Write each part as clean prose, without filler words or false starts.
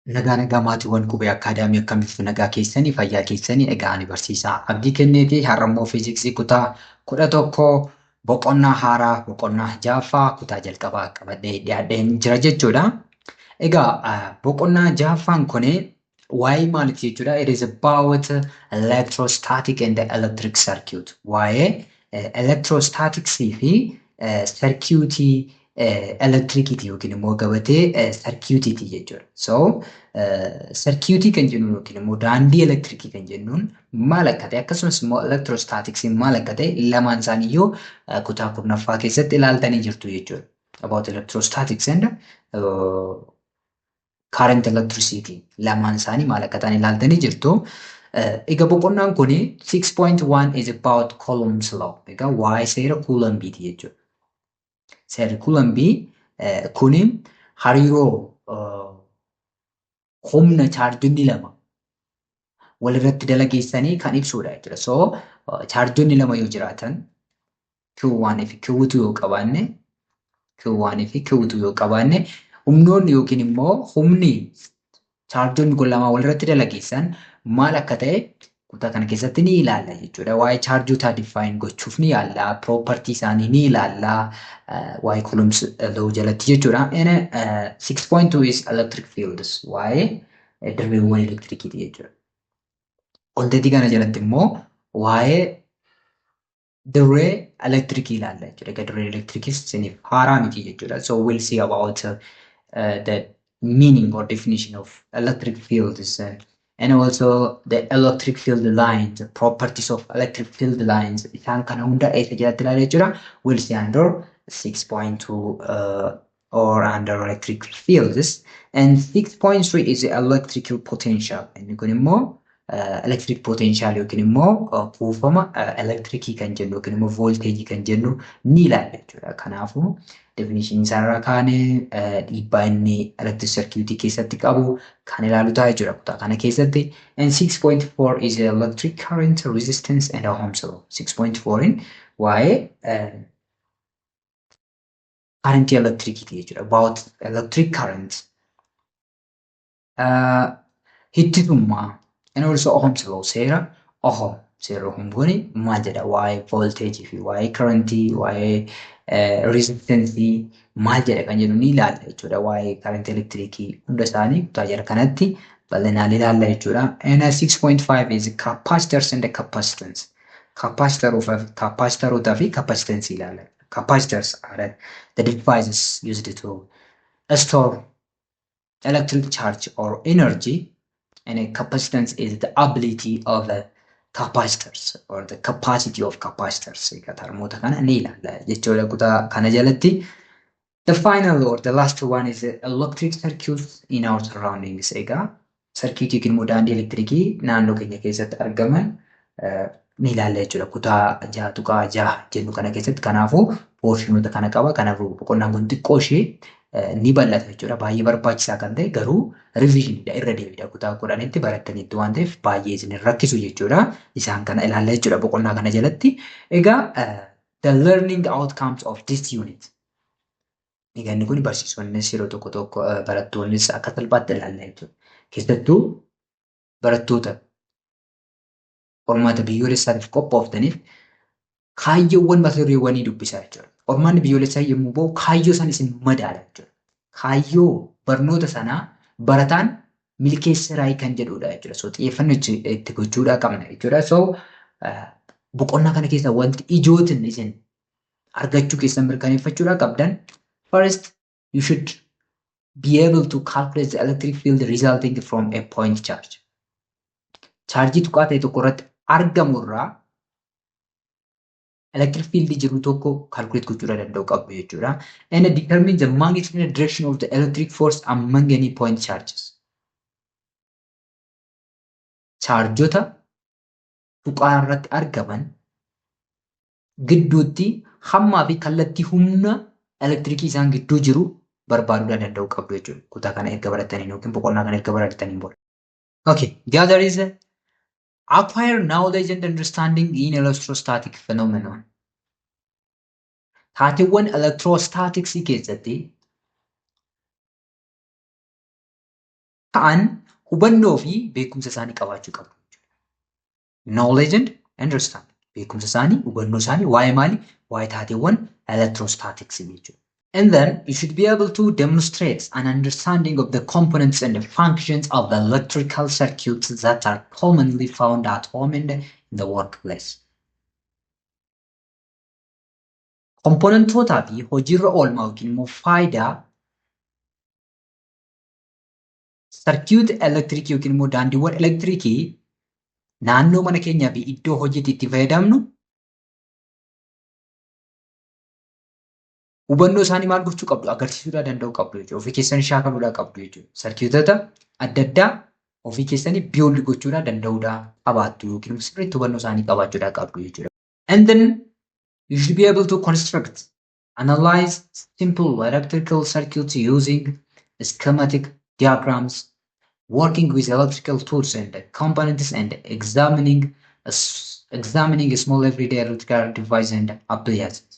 Nagaa nagaa maatiiwwan Qubee Akaadaamii, akkam jirtu? Nagaa keessanii, fayyaa keessanii? Egaa ani barsiisaa Abdii Kenneeti. Har'a immoo fiiziksii kutaa 11, boqonnaa haaraa, boqonnaa ja'affaa, kutaa jalqabaa qabadhee dhiyaadheen jira jechuudha. Egaa boqonnaa ja'affaan kun waa'ee maaliiti jechuudha? It is about electrostatic and electric circuit. Waa'ee electrostaticsii fi sarkiyuutii elektirikiiti yookiin immoo gabatee sarkiyuutiiti jechuudha. So sarkiyuutii kan jennuun yookiin immoo daandii elektirikii kan jennuun maal akka ta'e, akkasumas immoo elektirostatiksiin maal akka ta'e, lamaan isaaniiyyuu kutaa 10ffaa keessatti ilaaltanii jirtu jechuudha. About electrostatics and current electricity, lamaan isaanii maal akka ta'an ilaaltanii jirtu. Egaa boqonnaan kun 6.1 is about Coulomb's law. Egaa waa'ee seera Coulombiiti jechuudha. Seerri Coulombii kuni hariiroo humna chaarjonni lama walirratti dalageessanii kan ibsudha jechuudha. So chaarjonni lama yoo jiraatan, Q1 fi Q2 yoo qabaanne, Q1 fi Q2 yoo qabaanne, humnoonni yookiin immoo humni chaarjonni kun lama walirratti dalageessan maal akka ta'e kutaa kana keessatti ni ilaalla jechuudha. Waa'ee chaarjotaa define gochuuf ni yaalla. Property isaanii ni ilaalla. Waa'ee Coulomb's law jalatti jechuudha. And 6.2 is electric fields. Waa'ee dirreewwan elektirikiiti jechuudha. Contentii kana jalatti immoo waa'ee dirree elektirikii ilaalla jechuudha. Egaa dirree elektirikiis isiniif haaraa miti jechuudha. So we'll see about the meaning or definition of electric fields and also the electric field lines, the properties of electric field lines. Isaan kana hunda eessa jalatti ilaalla jechuudha? We'll see under 6.2 or under electric fields. And 6.3 is electrical potential. Inni kun immoo electric potential yookiin immoo kuufama elektirikii kan jennu yookiin immoo volteejii kan jennu ni ilaalla jechuudha. Kanaafuu definition isaarraa kaanee dhiibbaa inni electric circuit keessatti qabu kan ilaalu ta'a jechuudha kutaa kana keessatti. And 6.4 is electric current, resistance and Ohm's law. 6.4 in waa'ee current electricity jechuudha. About electric current. Hittitummaa and also Ohm's law, seera Ohm. Seerri Ohm kuni maal jedha? Waa'ee volteejii fi waa'ee currentii, waa'ee resistancii maal jedha kan jedhu ni ilaalla jechuudha. Waa'ee current elektirikii hunda isaanii kutaa jala kanatti bal'inaan ilaalla jechuudha. And 6.5 is capacitors and capacitance. Capacitoroota fi capacitance ilaalla. Capacitors are the devices used to store electric charge or energy, and a capacitance is the ability of the capacitors or the capacity of capacitors. Egaa termoota kana ni ilaalla jechuudha kutaa kana jalatti. The final or the last one is electric circuits in our surroundings. Egaa sarkiitii yookiin immoo daandii elektirikii naannoo keenya keessatti argaman ni ilaalla jechuudha. Kutaa 6.6 jennu kana keessatti. Kanaafuu portionoota kana qaba. Kanaafuu boqonnaan kun xiqqoo ishee ni bal'ata jechuudha. Baay'ee barbaachisaa kan ta'e garuu revisioniidha, irra deebiidha. Kutaa 10tti barattaniitti waan ta'eef baay'ee isin rakkisu jechuudha. Isaan kana ilaalla jechuudha boqonnaa kana jalatti. Egaa the learning outcomes of this unit. Egaa inni kun barsiisonnis yeroo tokko tokko, barattoonnis akka salphaatti ilaalla jechuudha. Keessattuu barattoota qormaata biyyoolessaatiif qophooftaniif kaayyoowwan mata dureewwanii dubbisaa jechuudha. Qormaanni biyyoolessaa yommuu bahu kaayyoo san isin madaala jechuudha. Kaayyoo barnoota sanaa barataan milkeesseraa kan jedhudha jechuudha. So xiyyeeffannoo itti gochuudhaa qabna jechuudha. So boqonnaa kana keessa wanti ijootin isin argachuu keessan mirkaneeffachuudhaa qabdan, first, you should be able to calculate the electric field resulting from a point charge. Chaarjii tuqaa ta'e tokko irratti argamu irraa electric field jiru tokko calculate gochuu danda'u qabdu jechuudha. And determine the magnitude and direction of the electric force among any point charges. Chaarjota tuqaa irratti argaman gidduutti hammaa fi kallattii humna elektirikii isaan gidduu jiru barbaaduu danda'u qabdu jechuudha. Kutaa kana erga barataniin yookiin boqonnaa kana erga barataniin booda. Okay, the other is acquire knowledge and understanding in electrostatic phenomenon. Taateewwan electrostaticsii keessatti ta'an hubannoo fi beekumsa isaanii qabaachuu qabu. Knowledge and understanding. Beekumsa isaanii, hubannoo isaanii waa'ee maali? Waa'ee taateewwan electrostatics jechuudha. And then you should be able to demonstrate an understanding of the components and the functions of the electrical circuits that are commonly found at home and in the workplace. Komponentootaa fi hojiirra oolmaa yookiin immoo faayidaa sarkiyuuti elektirikii yookiin immoo daandiiwwan elektirikii naannoo mana keenyaa fi iddoo hojiitti itti fayyadamnu hubannoo isaanii maal gochuu qabdu agarsiisuudhaa danda'uu qabdu jechuudha. Ofii keessanii shaakaluudhaa qabdu jechuudha. Sarkiyuutota adda addaa ofii keessanii biyoolli gochuudhaa danda'uudhaa qabaattu yookiin sirriitti hubannoo isaanii qabaachuudhaa qabdu jechuudha. And then you should be able to construct, analyze simple electrical circuits using schematic diagrams, working with electrical tools and components and examining small everyday electrical device and appliances.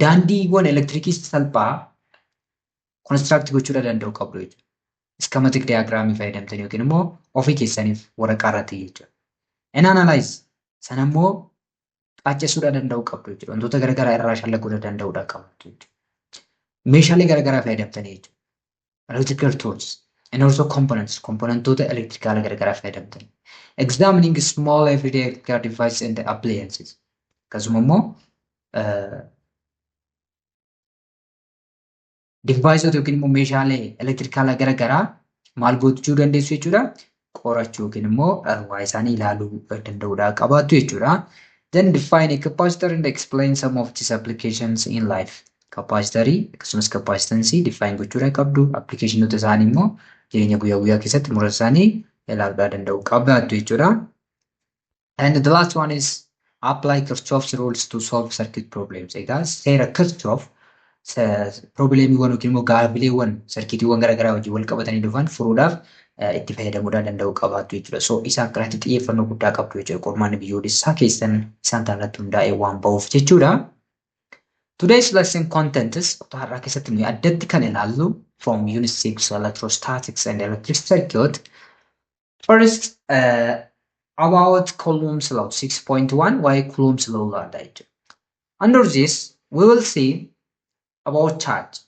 Daandiiwwan elektirikii salphaa construct gochuudha danda'u qabdu jechuudha. Schematic diagramii fayyadamtanii yookiin immoo ofii keessaniif waraqaa irratti jechuudha. And analyze sana immoo qaaccessuudha danda'u qabdu jechuudha. Wantoota garaagaraa irraa shallaguudha danda'uudha qabdu jechuudha. Meeshaalee garaagaraa fayyadamtanii jechuudha. Electrical tools and also components, komponentoota elektirikaala garaagaraa fayyadamtanii. Examining small everyday electrical devices and appliances. Akkasuma immoo divaayisoota yookiin immoo meeshaalee elektirikaalaa garaagaraa maal gochuu dandeessu jechuudha. Qorachuu yookiin immoo waa isaanii ilaaluu danda'uudha qabaattu jechuudha. Then define a capacitor and explain some of its applications in life. Capacitor akkasumas capacitance define gochuudha qabdu. Appilikeeshinoota isaanii immoo jireenya guyyaa guyyaa keessatti muraasa isaanii ilaaluudhaa danda'u qabaattu jechuudha. And the last one is apply Kirchhoff's rules to solve circuit problems. Egaa seera Kirchhoff probleemiiwwan yookiin immoo gaaffileewwan sarkiitiiwwan garaagaraa wajjin wal qabatanii dhufan furuudhaaf itti fayyadamuudhaa danda'u qabaattu jechuudha. So isaan kanatti xiyyeeffannoo guddaa qabdu jechuudha. Qormaanni biyyoolessaa keessan isaan kanarratti hundaa'ee waan ba'uuf jechuudha. Today's lesson content is kutaa har'aa keessatti nuyi addatti kan ilaallu from unit 6 electrostatics and electric circuit. First, about Coulomb's law 6.1, waa'ee Coulomb's law ilaalla jechuudha. Under this we will see about charge.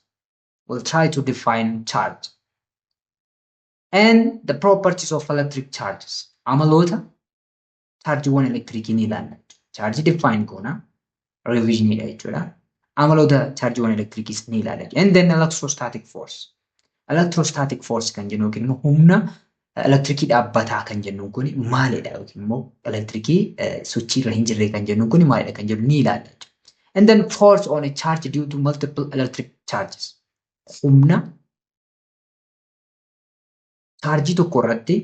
We'll try to define charge and the properties of electric charges. Amaloota chaarjiiwwan elektirikii ni ilaalla. Chaarjii define goona, revisionidha jechuudha. Amaloota chaarjiiwwan elektirikiis ni ilaalla. And then electrostatic force. Electrostatic force kan jennu yookiin immoo humna elektirikii dhaabbataa kan jennu kun maalidha yookiin immoo elektirikii sochiirra hin jirre kan jennu kun maalidha kan jennu ni ilaalla. And then force on a charge due to multiple electric charges. Humna chaarjii tokko irratti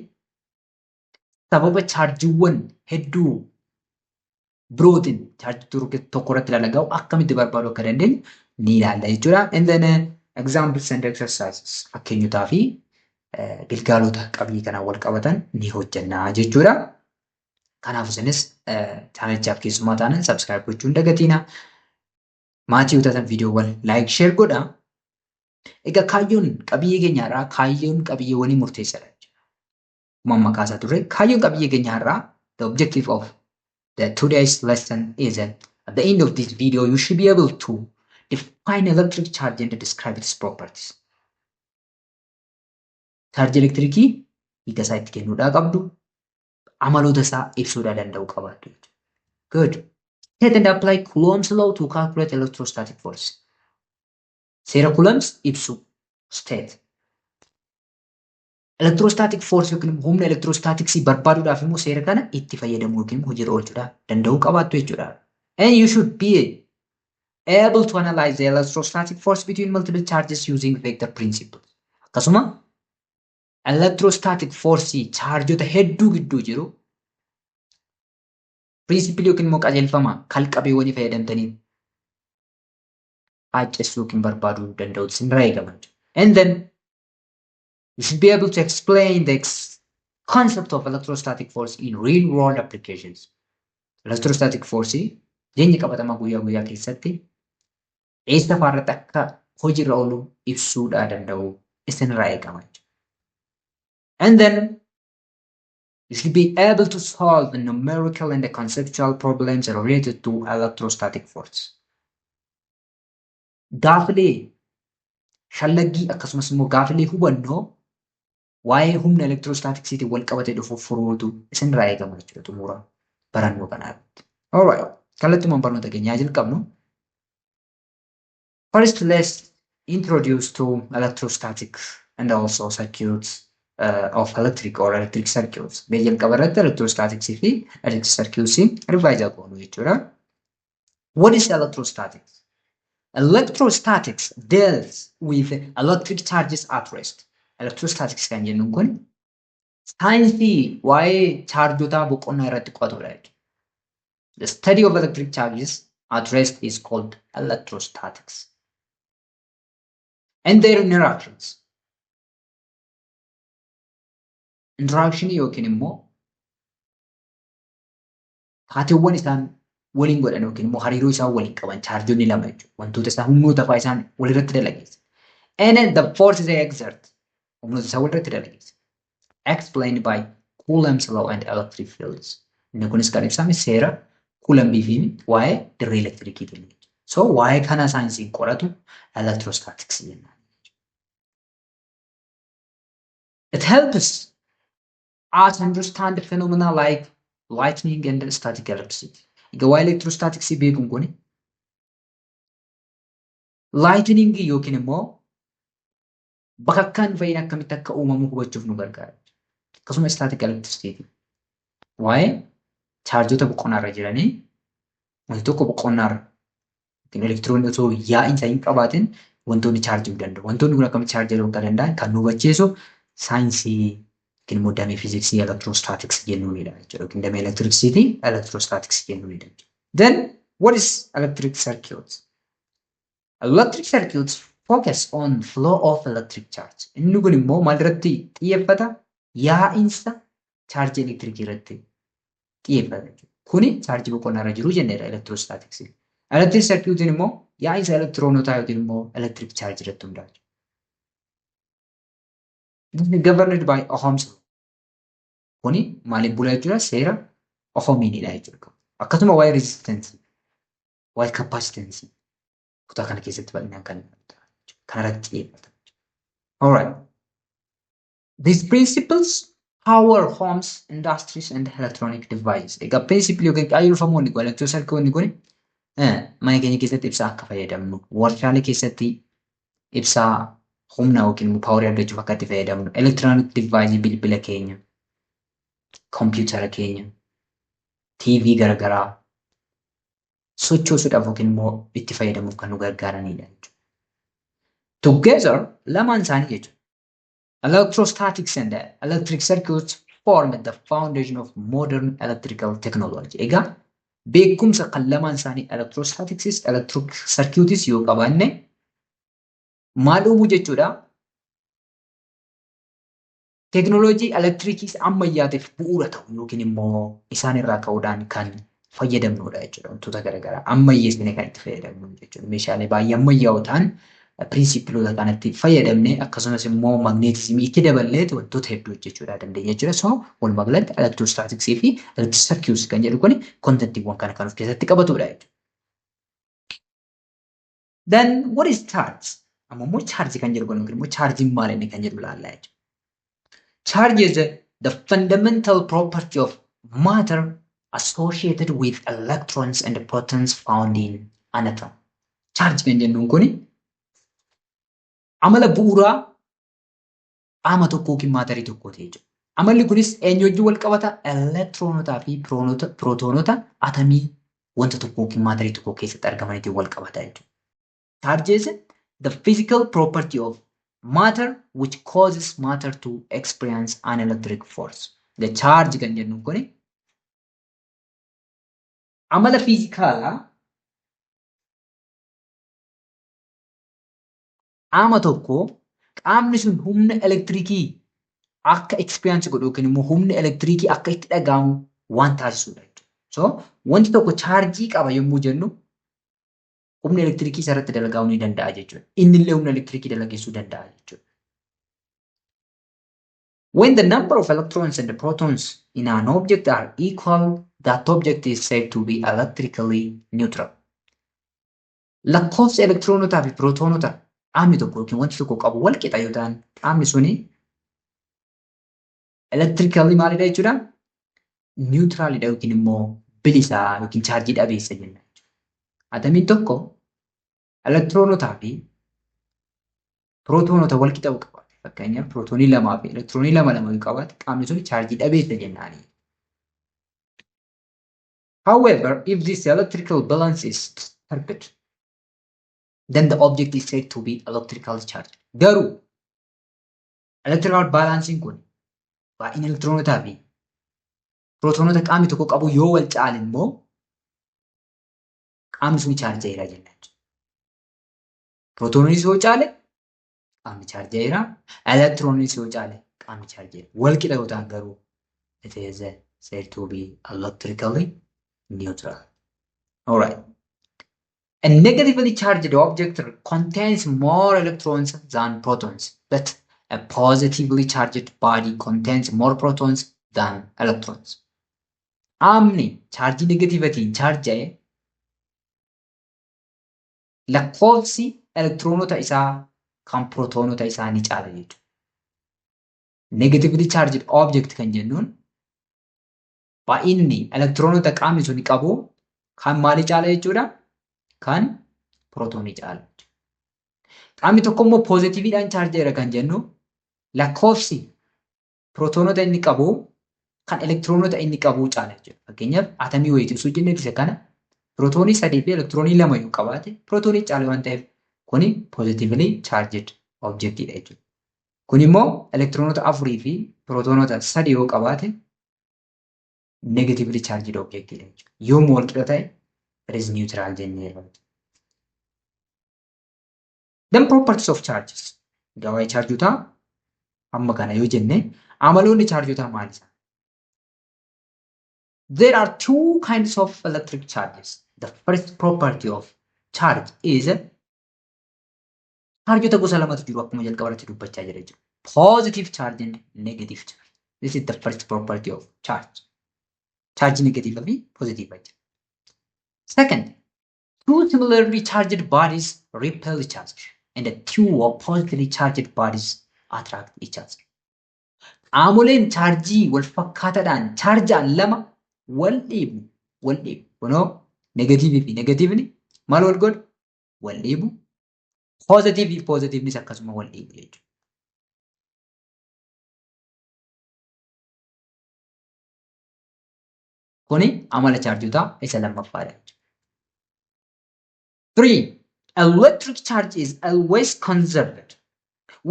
sababa chaarjiiwwan hedduu birootiin chaarjii tokko irratti dalagaa'u akkamitti barbaaduu akka dandeenyu ni ilaalla jechuudha. And then examples and exercises, fakkeenyotaa fi gilgaalota qabiyyee kanaan wal qabatan ni hojjenna jechuudha. Kanaaf isinis chaanalichaaf keessummaa taanan subscribe gochuu hin dagatiina. Maatii yoo taatan viidiyoowwan like, share godha. Egaa kaayyoon qabiyyee keenyaarraa, kaayyoon qabiyyeewwanii murteessaadha. Akkuma amma kaasaa turre, kaayyoon qabiyyee keenyaarraa, the objective of the today's lesson is that at the end of this video you should be able to define electric charge and describe its properties. Chaarjii elektirikii hiika isaa itti kennuudhaa qabdu, amaloota isaa ibsuudhaa danda'u qabaattu jechuudha. Good. State and apply Coulomb's law to calculate electrostatic force. Seera Coulomb's ibsu, state. Electrostatic force yookiin humna electrostaticsii barbaaduudhaaf immoo seera kana itti fayyadamuu yookiin hojiirra oolchuudhaa danda'uu qabaattu jechuudha. And you should be able to analyze the electrostatic force between multiple charges using vector principles. Akkasuma electrostatic force chaarjota hedduu gidduu jiru pirinsipilii yookiin immoo qajeelfama kalqabeewwanii fayyadamtanii qaaccessuu yookiin barbaaduu danda'u isinirraa eegama. And then you should be able to explain the concept of electrostatic force in real world applications. Electrostatic force jireenya qabatamaa guyyaa guyyaa keessatti eessa fa'aa irratti akka hojiirra oolu ibsuudhaa danda'u isinirraa eegama. And then you should be able to solve the numerical and the conceptual problems related to electrostatic force. Gaafilee shallaggii akkasumas immoo gaafilee hubannoo waa'ee humna elektiroostaatiksiitiin wal qabatee dhufuuf furuutu isinirraa eegama jechuudha xumura barannoo kanaatti. Alright, kallattumaan barnoota keenyaa jalqabnu. First, let's introduce to electrostatic and also circuits of electric or electric circuits. Mee jalqaba irratti electrostatics fi electric circuits revise goonu jechuudha. What is electrostatics? Electrostatics deals with electric charges at rest. Electrostatics kan jennuun kun saayinsii waa'ee chaarjotaa boqonnaa irratti qo'atudha jechuudha. The study of electric charges at rest is called electrostatics. And their interactions. Interaction yookiin immoo taateewwan isaan waliin godhan yookiin immoo hariiroo isaan waliin qaban chaarjonni lama jechuudha. Wantoota isaan humnoota fa'aa isaan walirratti dalageessan. And then the force they exert, humnoota isaan walirratti dalageessan. Explained by Coulomb's law and electric fields. Inni kunis kan ibsame seera Coulombii fi waa'ee dirree elektirikiitiin. So waa'ee kana saayinsiin qoratu electrostatics jennaan. It helps us understand phenomena like lightning and static electricity. Egaa waa'ee electrostaticsii beekuun kun lightning yookiin immoo bakakkaan fa'iin akkamitti akka uumamu hubachuuf nu gargaara. Akkasuma static electricity. Waa'ee chaarjota boqonnaarra jiranii, wanti tokko boqonnaarra yookiin elektiroonni osoo yaa'insa hin qabaatin wantoonni chaarjii danda'u. Wantoonni kun akkamitti chaarjii akka danda'an kan nu hubachiisu saayinsii yookiin immoo damee fiiziksii electrostatics jennuunidha jechuudha. Yookiin damee elektirisiitii electrostatics jennuunidha. Then what is electric circuit? Electric circuits focus on flow of electric charge. Inni kun immoo maal irratti xiyyeeffata? Yaa'insa chaarjii elektirikii irratti xiyyeeffata jechuudha. Kuni chaarjii boqonnaa irra jiru jenneera electrostatics. Electric circuitiin immoo yaa'insa elektiroonotaa yookiin immoo electric charge irratti hundaa'a. Governed by Ohm's law. Kuni maaliif bula jechuudha? Seera Ohmiinidha jechuudha. Akkasuma waa'ee resistance, waa'ee capacitance kutaa kana keessatti bal'inaan kan kanarratti xiyyeeffata. Alright. These principles power homes, industries and electronic devices. Egaa principle yookiin qajeelfamoonni kun electrocircuitonni kun mana keenya keessatti ibsaa akka fayyadamnu, warshaalee keessatti ibsaa humna yookiin immoo paawarii argachuuf akka itti fayyadamnu, electronic device bilbila keenya, kompiitara keenya, TV garaagaraa sochoosuudhaaf yookiin immoo itti fayyadamuuf kan nu gargaaranidha jechuudha. Together, lamaan isaanii jechuudha. Electrostatics and electric circuits form the foundation of modern electrical technology. Egaa beekumsa kan lamaan isaanii electrostaticsis electric circuitis yoo qabaanne maal uumuu jechuudha? Teekinooloojii elektiriikii ammayyaatiif bu'uura ta'u yookiin immoo isaan irraa ka'uudhaan kan fayyadamnudha jechuudha. Wantoota garaagaraa ammayyeessinee kan itti fayyadamnu jechuudha. Meeshaalee baay'ee ammayyaa'oo ta'an piriinsipiloota kanatti fayyadamnee akkasumas immoo magneetizimii itti daballee wantoota hedduu hojjechuudha dandeenya jechuudha. So walumaa galatti electrostaticsii fi electric circuits kan jedhu kun kontentiiwwan kana kan of keessatti qabatudha jechuudha. Then what is charge? Amma immoo chaarjii kan jedhu kun yookiin immoo chaarjiin maal inni kan jedhu ilaalla jechuudha. Charge is the fundamental property of matter associated with electrons and protons found in an atom. Charge kan jennuun kuni amala bu'uuraa qaama tokkoo yookiin maatarii tokkooti jechuudha. Amalli kunis eenyu wajjin wal qabata? Elektiroonotaa fi pirootoonota atamii wanta tokko yookiin maatarii tokko keessatti argamaniitiin wal qabata jechuudha. Charge is the physical property of matter which causes matter to experience an electric force. The charge kan jennuun kuni amala fiizikaalaa qaama tokko qaamni sun humna elektirikii akka experience godhu yookiin immoo humna elektirikii akka itti dhaga'amu waan taasisudha jechuudha. So wanti tokko chaarjii qaba yommuu jennu humna elektirikii isarratti dalagaa'uu ni danda'a jechuudha. Inni illee humna elektirikii dalageessuu danda'a jechuudha. When the number of electrons and protons in an object are equal, that object is said to be electrically neutral. Lakkoofsi elektiroonotaa fi pirootoonota qaamni tokko yookiin wanti tokko qabu wal qixa yoo ta'an, qaamni suni electrically maalidha jechuudha? Neutralidha yookiin immoo bilisaa yookiin chaarjii dhabeessa jenna. Atamiin tokko elektiroonotaa fi pirootoonota wal qixa qabaate, fakkeenyaaf pirootoonii lamaa fi elektiroonii lama lama yoo qabaate, qaamni sun chaarjii dhabeessa jennaani. However, if this electrical balance is disturbed, then the object is said to be electrically charged. Garuu electrical balancing kun baay'ina elektiroonotaa fi pirootoonota qaamni tokko qabu yoo wal caale immoo qaamni sun chaarja'eera jenna. Pirootooniis yoo caale qaamni chaarja'eera. Elektirooniis yoo caale qaamni chaarja'eera. Wal qixa yoo ta'an garuu it is said to be electrically neutral. Alright. A negatively charged object contains more electrons than protons, but a positively charged body contains more protons than electrons. Qaamni chaarjii negatiivatiin chaarja'e lakkoofsi elektiroonota isaa kan pirootoonota isaa ni caala jechuudha. Negatively charged object kan jennuun baay'inni elektiroonota qaamni sun qabu kan maalii caala jechuudha? Kan pirootoonii caala. Qaamni tokko immoo poozitiiviidhaan chaarjeera kan jennu lakkoofsi pirootoonota inni qabu kan elektiroonota inni qabu caala jechuudha. Fakkeenyaaf, atamii wayitii osoo jennee isa kana pirootoonii sadii fi elektiroonii lama yoo qabaate, pirootoonii caala waan ta'eef kuni positively charged objectidha jechuudha. Kun immoo elektiroonota afurii fi pirootoonota sadi yoo qabaate negatively charged objectidha jechuudha. Yoomuu wal qixa ta'e it is neutral jenneerra. Then properties of charges. Egaa waa'ee chaarjotaa amma kana yoo jenne, amaloonni chaarjotaa maal isaan? There are two kinds of electric charges. The first property of charge is, chaarjota gosa lamatu jiru akkuma jalqaba irratti dubbachaa jira jechuudha. Positive charge and negative charge. This is the first property of charge. Charge negative fi positive jira. Second, two similarly charged bodies repel each other and the two oppositely charged bodies attract each other. Qaamoleen chaarjii wal fakkaataadhaan chaarjaan lama wal dhiibu, wal dhiibu. Kunoo negatiivii fi negatiivni maal wal godhu? Wal dhiibu. Poozitiivii fi poozitiivnis akkasuma wal dhiibu jechuudha. Kuni amala chaarjotaa isa lammaffaadha jechuudha. Three, electric charge is always conserved,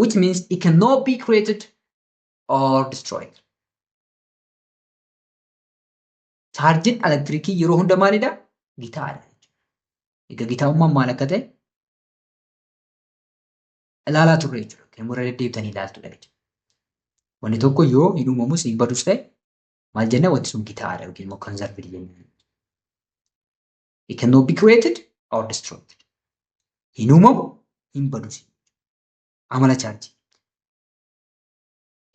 which means it cannot be created or destroyed. Chaarjiin elektirikii yeroo hunda maalidha? Gitaadha. Egaa gitaa'ummaan maal akka ta'e ilaalaa turre jechuudha. Kan immoo irra deddeebitanii ilaaltudha jechuudha. Wanni tokko yoo hin uumamus hin badus ta'e maal jenna? Wanti sun gitaadha yookiin immoo conserved jenna. It cannot be created or destroyed. Hin uumamu, hin badus. Amala chaarjii.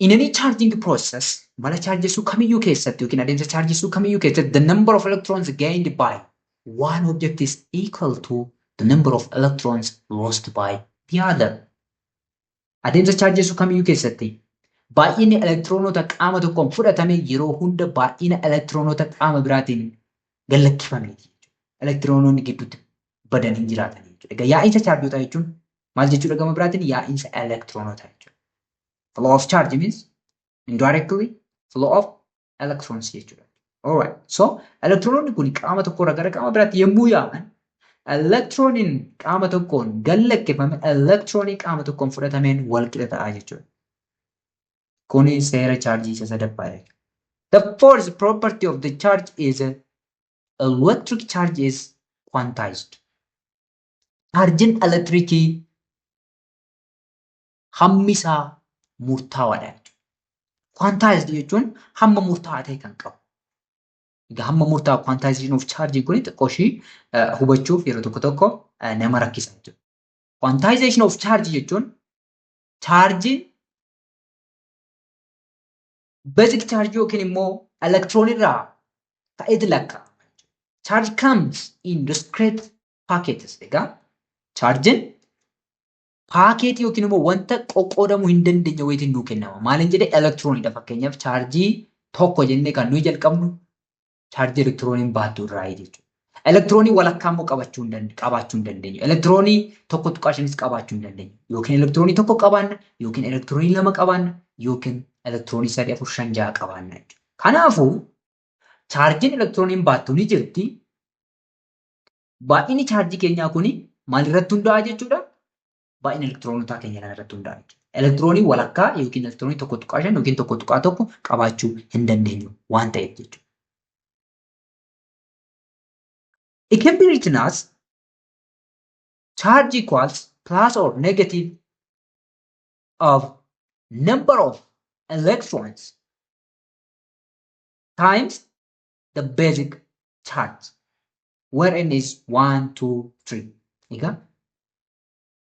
In any charging process, mala chaarjessuu kamiyyuu keessatti yookiin adeemsa chaarjessuu kamiyyuu keessatti, the number of electrons gained by one object is equal to the number of electrons lost by the other. Adeemsa chaarjessuu kamiyyuu keessatti baay'inni elektiroonota qaama tokkoon fudhatame yeroo hunda baay'ina elektiroonota qaama biraatiin gallakkifameeti. Elektiroononni gidduutti badan hin jiraatan jechuudha. Egaa yaa'insa chaarjotaa jechuun maal jechuudha gama biraatiin? Yaa'insa elektiroonotaa jechuudha. Flow of charge means indirectly flow of electrons jechuudha. Alright. So elektiroononni kun qaama tokkorraa gara qaama biraatti yommuu yaa'an, elektirooniin qaama tokkoon gallakkifame elektiroonii qaama tokkoon fudhatameen wal qixa ta'a jechuudha. Kuni seera chaarjii isa sadaffaadha. The fourth property of the charge is electric charge is quantized. Chaarjiin elektirikii hammi isaa murtaawaadha jechuudha. Quantized jechuun hamma murtaa'aa ta'e kan qabu. Egaa hamma murtaa'aa, quantization of charge kun xiqqoo ishii hubachuuf yeroo tokko tokko nama rakkisa jechuudha. Quantization of charge jechuun chaarjiin Basic charge yookiin immoo elektiroonii irraa ta'eeti lakkaa'ama. Charge comes in discrete packets. Egaa chaarjiin paakeetii yookiin immoo wanta qoqqoodamuu hin dandeenye wayitiin nuu kennama. Maaliin jedhee? Elektirooniidha. Fakkeenyaaf, chaarjii tokko jennee kan nuyi jalqabnu chaarjii elektirooniin baattu irraa jechuudha. Elektiroonii walakkaa immoo qabaachuu hin dandeenyu. Elektiroonii 1.5s qabaachuu hin dandeenyu. Yookiin elektiroonii tokko qabaanna, yookiin elektiroonii lama qabaanna, yookiin elektiroonii sadi, afur, shan, ja'a qabaanna jechuudha. Kanaafuu chaarjiin elektirooniin baattu ni jirti. Baay'inni chaarjii keenyaa kuni maalirratti hundaa'a jechuudha? Baay'ina elektiroonotaa keenya kana irratti hundaa'a jechuudha. Elektiroonii walakkaa yookiin elektiroonii 1.5 yookiin 1.1 qabaachuu hin dandeenyu waan ta'eef jechuudha. It can be written as charge equals plus or negative of number of electrons times the basic charge, where n is 1, 2, 3. Egaa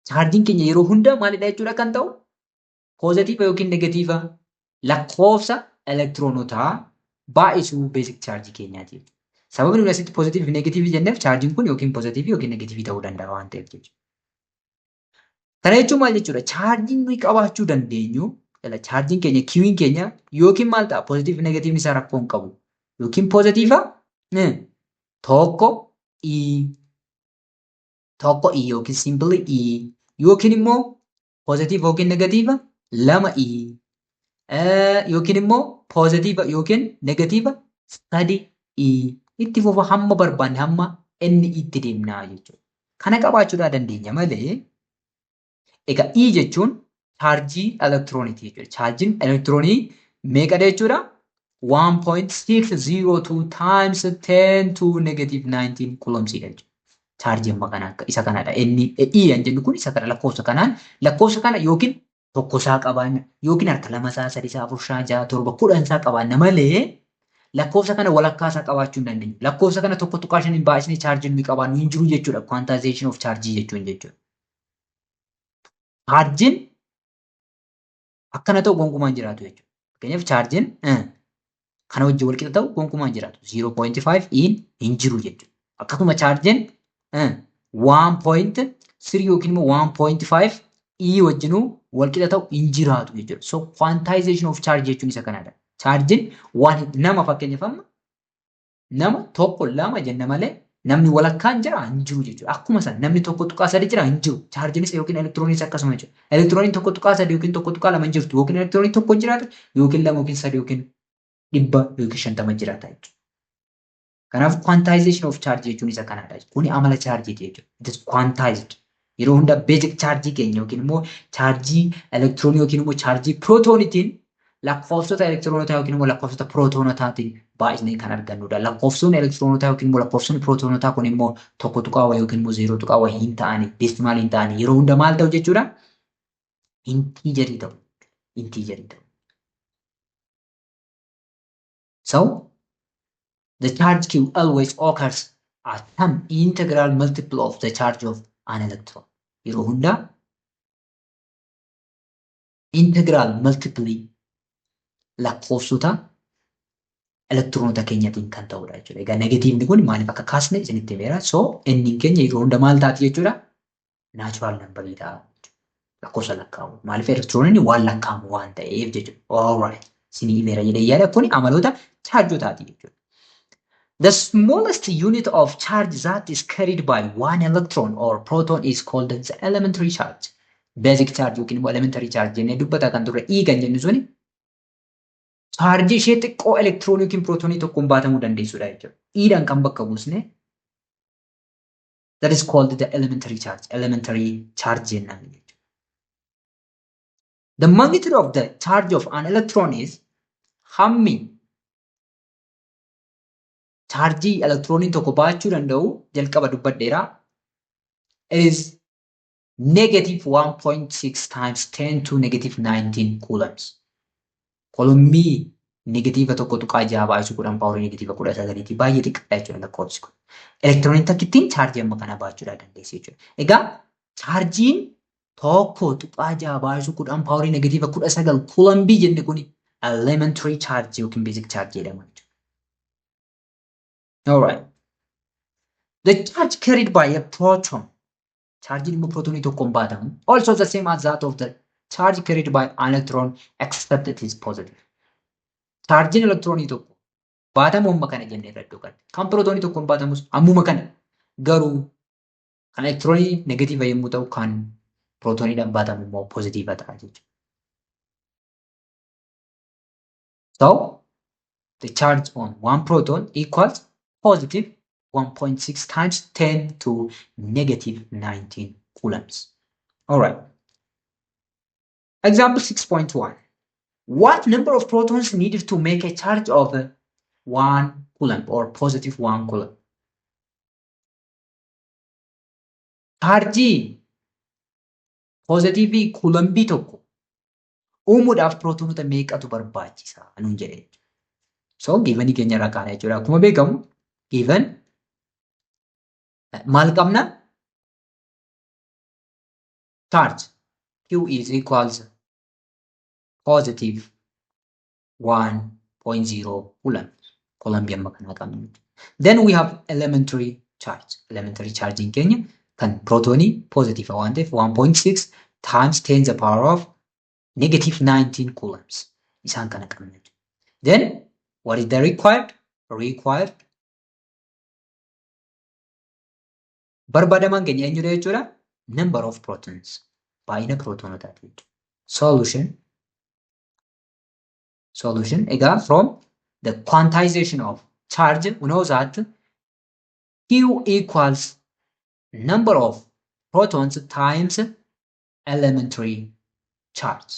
chaarjiin keenya yeroo hunda maalidha jechuudha kan ta'u? Poozitiiva yookiin negatiiva lakkoofsa elektiroonotaa baay'isuu basic chaarjii keenyaati. Sababni nuyi asitti poozitiivii fi negatiivii jenneef chaarjiin kun yookiin poozitiivii yookiin negatiivii ta'uu danda'a waan ta'eef jechuudha. Kana jechuun maal jechuudha? Chaarjiin nuyi qabaachuu dandeenyu, chaarjiin keenya, Q'n keenya, yookiin maal ta'a? Poozitiivii fi negatiivni isaa rakkoo hin qabu. Yookiin poozitiiva 1 E, 1 E yookiin simply E, yookiin immoo poozitiiva yookiin negatiiva 2 E, yookiin immoo poozitiiva yookiin negatiiva 3 E, itti fufa hamma barbaanne hamma inni itti deemnaa jechuudha. Kana qabaachuudhaa dandeenya malee. Egaa E jechuun chaarjii elektirooniiti jechuudha. Chaarjiin elektiroonii meeqadha jechuudha? 1.602 times 10 to negative 19 coulombsiidha jechuudha. Chaarjii amma kana akka isa kanadha. Inni E kan jennu kun isa kana, lakkoofsa kanaan, lakkoofsa kana yookiin tokko isaa qabaanna, yookiin harka lama isaa, sadi isaa, afur, shan, jaha, torba, 10 isaa qabaanna malee lakkoofsa kana walakkaa isaa qabaachuu hin dandeenyu. Lakkoofsa kana 1.5 baay'isnee chaarjii nuyi qabaannu hin jiru jechuudha. Quantization of charge jechuun jechuudha. Chaarjiin akkana ta'u gonkumaa hin jiraatu jechuudha. Fakkeenyaaf, chaarjiin kana wajjin wal qixa ta'u gonkumaa hin jiraatu. 0.5 in hin jiru jechuudha. Akkasuma chaarjiin 1.3 yookiin immoo 1.5 E wajjinuu wal qixa ta'u hin jiraatu jechuudha. So quantization of charge jechuun isa kanadha. Chaarjiin waan nama, fakkeenyaaf, amma nama tokko lama jenna malee namni walakkaan jira hin jiru jechuudha. Akkuma sana namni 1.3 jira hin jiru. Chaarjiinis yookiin elektirooniis akkasuma jechuudha. Elektirooniin 1.3 yookiin 1.2 hin jirtu, yookiin elektirooniin tokko jiraata, yookiin lama, yookiin sadi, yookiin 100 yookiin 50 jiraata jechuudha. Kanaaf quantization of charge jechuun isa kanadha. Kuni amala chaarjiiti jechuudha. It is quantized. Yeroo hunda basic chaarjii keenya yookiin immoo chaarjii elektiroonii yookiin immoo chaarjii pirootooniitiin lakkoofsota elektiroonotaa yookiin immoo lakkoofsota pirootoonotaatiin baay'isnee kan argannudha. Lakkoofsonni elektiroonotaa yookiin immoo lakkoofsonni pirootonotaa kun immoo tokko tuqaa wayii yookiin immoo zeeroo tuqaa wayii hin ta'ani, decimal hin ta'ani. Yeroo hunda maal ta'u jechuudha? Integerii ta'u. Integerii ta'u. So, the charge Q always occurs as some integral multiple of the charge of an electron. Yeroo hunda integral multiple lakkoofsota elektiroonota keenyatiin kan ta'udha jechuudha. Egaa negatiivni kun maaliif akka kaasne isinitti himeera. So inni keenya yeroo hunda maal taati jechuudha? Natural numberii ta'a. Lakkoofsa lakkaa'u. Maaliif? Elektirooniin waan lakkaa'amu waan ta'eef jechuudha. Alright. Isinii himeera jedhee yaada. Kuni amaloota chaarjotaati jechuudha. The smallest unit of charge that is carried by one electron or proton is called the elementary charge. Basic charge yookiin immoo elementary charge jennee dubbata kan turre, E kan jennu suni chaarjii ishee xiqqoo elektiroonii yookiin pirootonii tokkoon baatamuu dandeessudha jechuudha. E'dhaan kan bakka buusne, that is called the elementary charge. Elementary charge jennaan jechuudha. The magnitude of the charge of an electron is, hammi chaarjii elektirooniin tokko baachuu danda'u, jalqaba dubbadheera, is negative 1.6 times 10 to negative 19 coulombs. Kolommii negatiiva 1.6 baay'isu 10 paaworii negatiiva 19ti. Baay'ee xiqqaadha jechuudha lakkoofsi kun. Elektirooniin takkittiin chaarjii amma kana baachuudhaa dandeessi jechuudha. Egaa chaarjiin 1.6 baay'isu 10 paaworii negatiiva 19 kulambii jenne kuni Elementary charge yookiin basic charge jedhama jechuudha. Alright. The charge carried by a proton. Charjiin immoo prootonii tokkoon baatamu. Also the same as that of the charge carried by an electron, except it is positive. Chaarjiin elektiroonii tokko baatamu amma kana jennee irra iddoo kana. Kan prootonii tokkoon baatamus ammuma kana. Garuu kan elektiroonii negatiiva yommuu ta'u, kan prootoniidhaan baatamu immoo pozitiiva ta'a jechuudha. So the charge on one proton equals positive 1.6 times 10 to negative 19 coulombs. All right. Example 6.1. What number of protons needed to make a charge of 1 coulomb or positive 1 coulomb? Chaarjii poozitiivii kuulambii tokko uumuudhaaf pirootoonota meeqatu barbaachisa nuun jedhe. So givenii keenya irraa kaana jechuudha. Akkuma beekamu given maal qabna? Charge Q is equals positive 1.0 coulomb. Coulomb amma kanaa qabna. Then we have elementary charge. Elementary charging keenya kan prootonii positive waan ta'eef 1.6 times 10 the power of negative 19 coulombs. Isaan kana qabna. Then what is the required? Required barbaadamaan keenya eenyudha jechuudha? Number of protons. Baay'ina prootonotaati jechuudha. Solution. Solution. Egaa from the quantization of charge, we know that Q equals number of protons times elementary charge.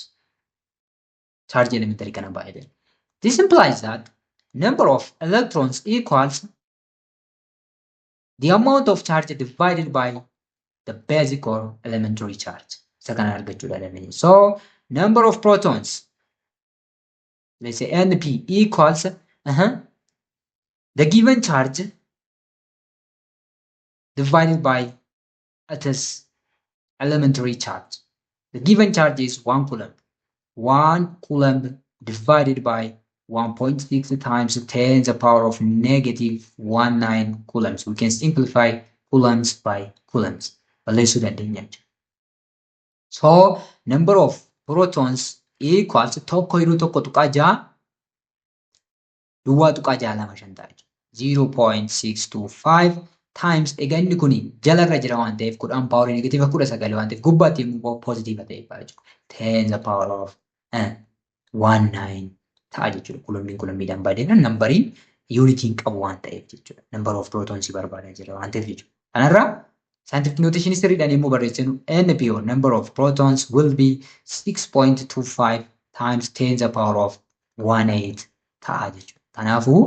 Charge elementary kana baay'ate. This implies that number of electrons equals the amount of charge divided by the basic or elementary charge. Isa kana argachuudha dandeenya. So number of protons, let's say NP, equals the given charge divided by its elementary charge. The given charge is 1 coulomb. 1 coulomb divided by 1.6 times 10 to the power of negative 19 coulombs. We can simplify coulombs by coulombs. Balleessuu dandeenya jechuudha. So number of protons equals 1 hiruu 1.6 duwwaa tuqaa 625 ta'a jechuudha. 0.625 times, egaa inni kun jalarra jira waan ta'eef, 10 powerii negative 19 waan ta'eef, gubbaatti immoo poozitiiva ta'e jechuudha. 10 the power of 19 ta'a jechuudha. Kulombiin kulombiidhaan baay'inaan numberiin yuunitiin qabu waan ta'eef jechuudha. Number of protons barbaadaa jira waan ta'eef jechuudha. Kanarraa scientific notation sirriidhaan yommuu barreessinu, NPO, number of protons, will be 6.25 times 10 the power of 18 ta'a jechuudha. Kanaafuu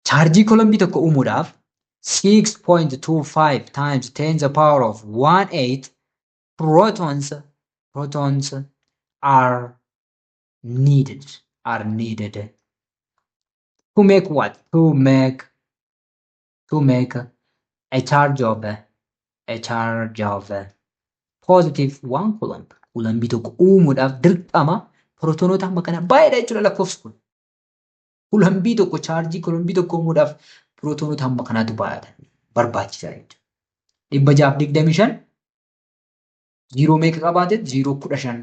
chaarjii kolombii tokko uumuudhaaf 6.25 times 10 the power of 18 protons are needed to make what? To make a charge of positive 1 coulomb. Coulombii tokko uumuudhaaf dirqama pirootonoota amma kana baay'eedha jechuudha lakkoofsi kun. Coulombii tokko, chaarjii coulombii tokko uumuudhaaf pirootonoota hamma kanaatu baay'ata barbaachisaa jechuudha. 625 ziiroo meeqa qabaate? Ziiroo 15,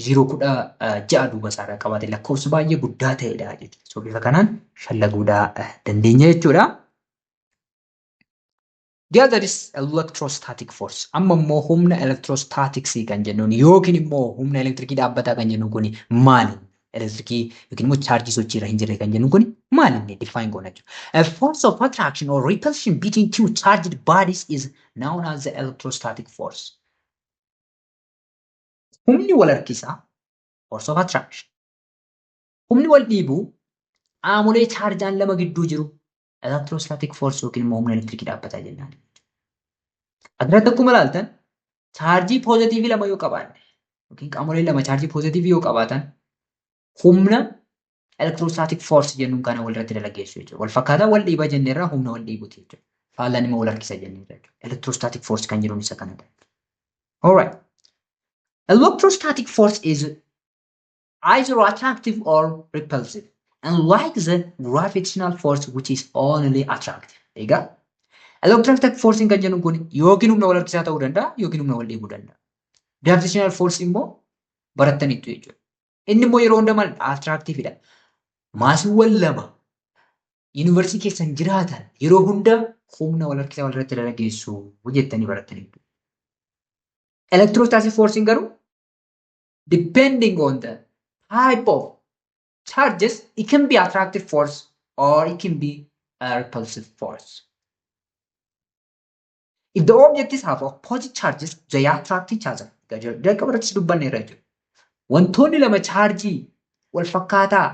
ziiroo 16 duuba isaarraa qabaate, lakkoofsa baay'ee guddaa ta'edha jechuudha. So bifa kanaan shallaguudhaa dandeenya jechuudha. The other is electrostatic force. Amma immoo humna electrostaticsii kan jennuun yookiin immoo humna elektirikii dhaabbataa kan jennuun kun maali? Elektirikii yookiin immoo chaarjii sochiirra hin jirre kan jennuun kun maali inni define goona jechuudha. A force of attraction or repulsion between two charged bodies is known as the electrostatic force. Humni wal harkisaa, force of attraction. Humni wal dhiibuu qaamolee chaarjaan lama gidduu jiru electrostatic force yookiin immoo humna elektirikii dhaabbataa jennaan. Asirratti akkuma ilaaltan, chaarjii poozitiivii lama yoo qabaanne yookiin qaamolee lama chaarjii poozitiivii yoo qabaatan, humna electrostatic force jennuun kana walirratti dalageessu jechuudha. Wal fakkaataa wal dhiibaa jenneerraa, humna wal dhiibuuti jechuudha. Faallaan immoo wal harkisa jenneerra jechuudha. Electrostatic force kan jedhuun isa kanadha. Alright. Electrostatic force is either attractive or repulsive, unlike the gravitational force which is only attractive. Egaa electrostatic force kan jennu kun yookiin humna wal harkisaa ta'uu danda'a yookiin humna wal dhiibuu danda'a. Gravitational force immoo barattaniittu jechuudha. Inni immoo yeroo hunda maal attractiveidha. Maasiiwwan lama yuunivarsiitii keessan jiraatan yeroo hunda humna wal harkisaa walirratti dalageessu jettanii barattaniittu. Electrostatic force garuu depending on the type of charges, it can be attractive force or it can be a repulsive force. If the objects have opposite charges, they attract each other. Jalqaba irratti dubbanneerra jechuudha. Wantoonni lama chaarjii wal fakkaataa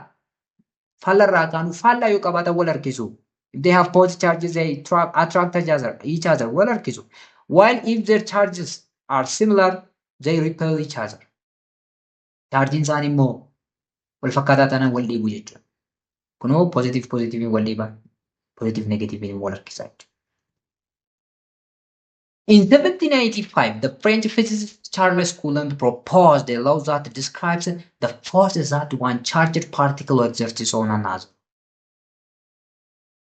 faallarraa kaanuu faallaa yoo qabaatan wal harkisu. If they have opposite charges, they attract each other wal harkisu. While if their charges are similar, they repel each other. Chaarjiin isaanii immoo wal fakkaataa taanaan wal dhiibu jechuudha. Kunoo positive positive wal dhiiba, positive negative wal harkisa jechuudha. In 1785, the French physicist Charles Coulomb proposed a law that describes the force that one charged particle exerts on another.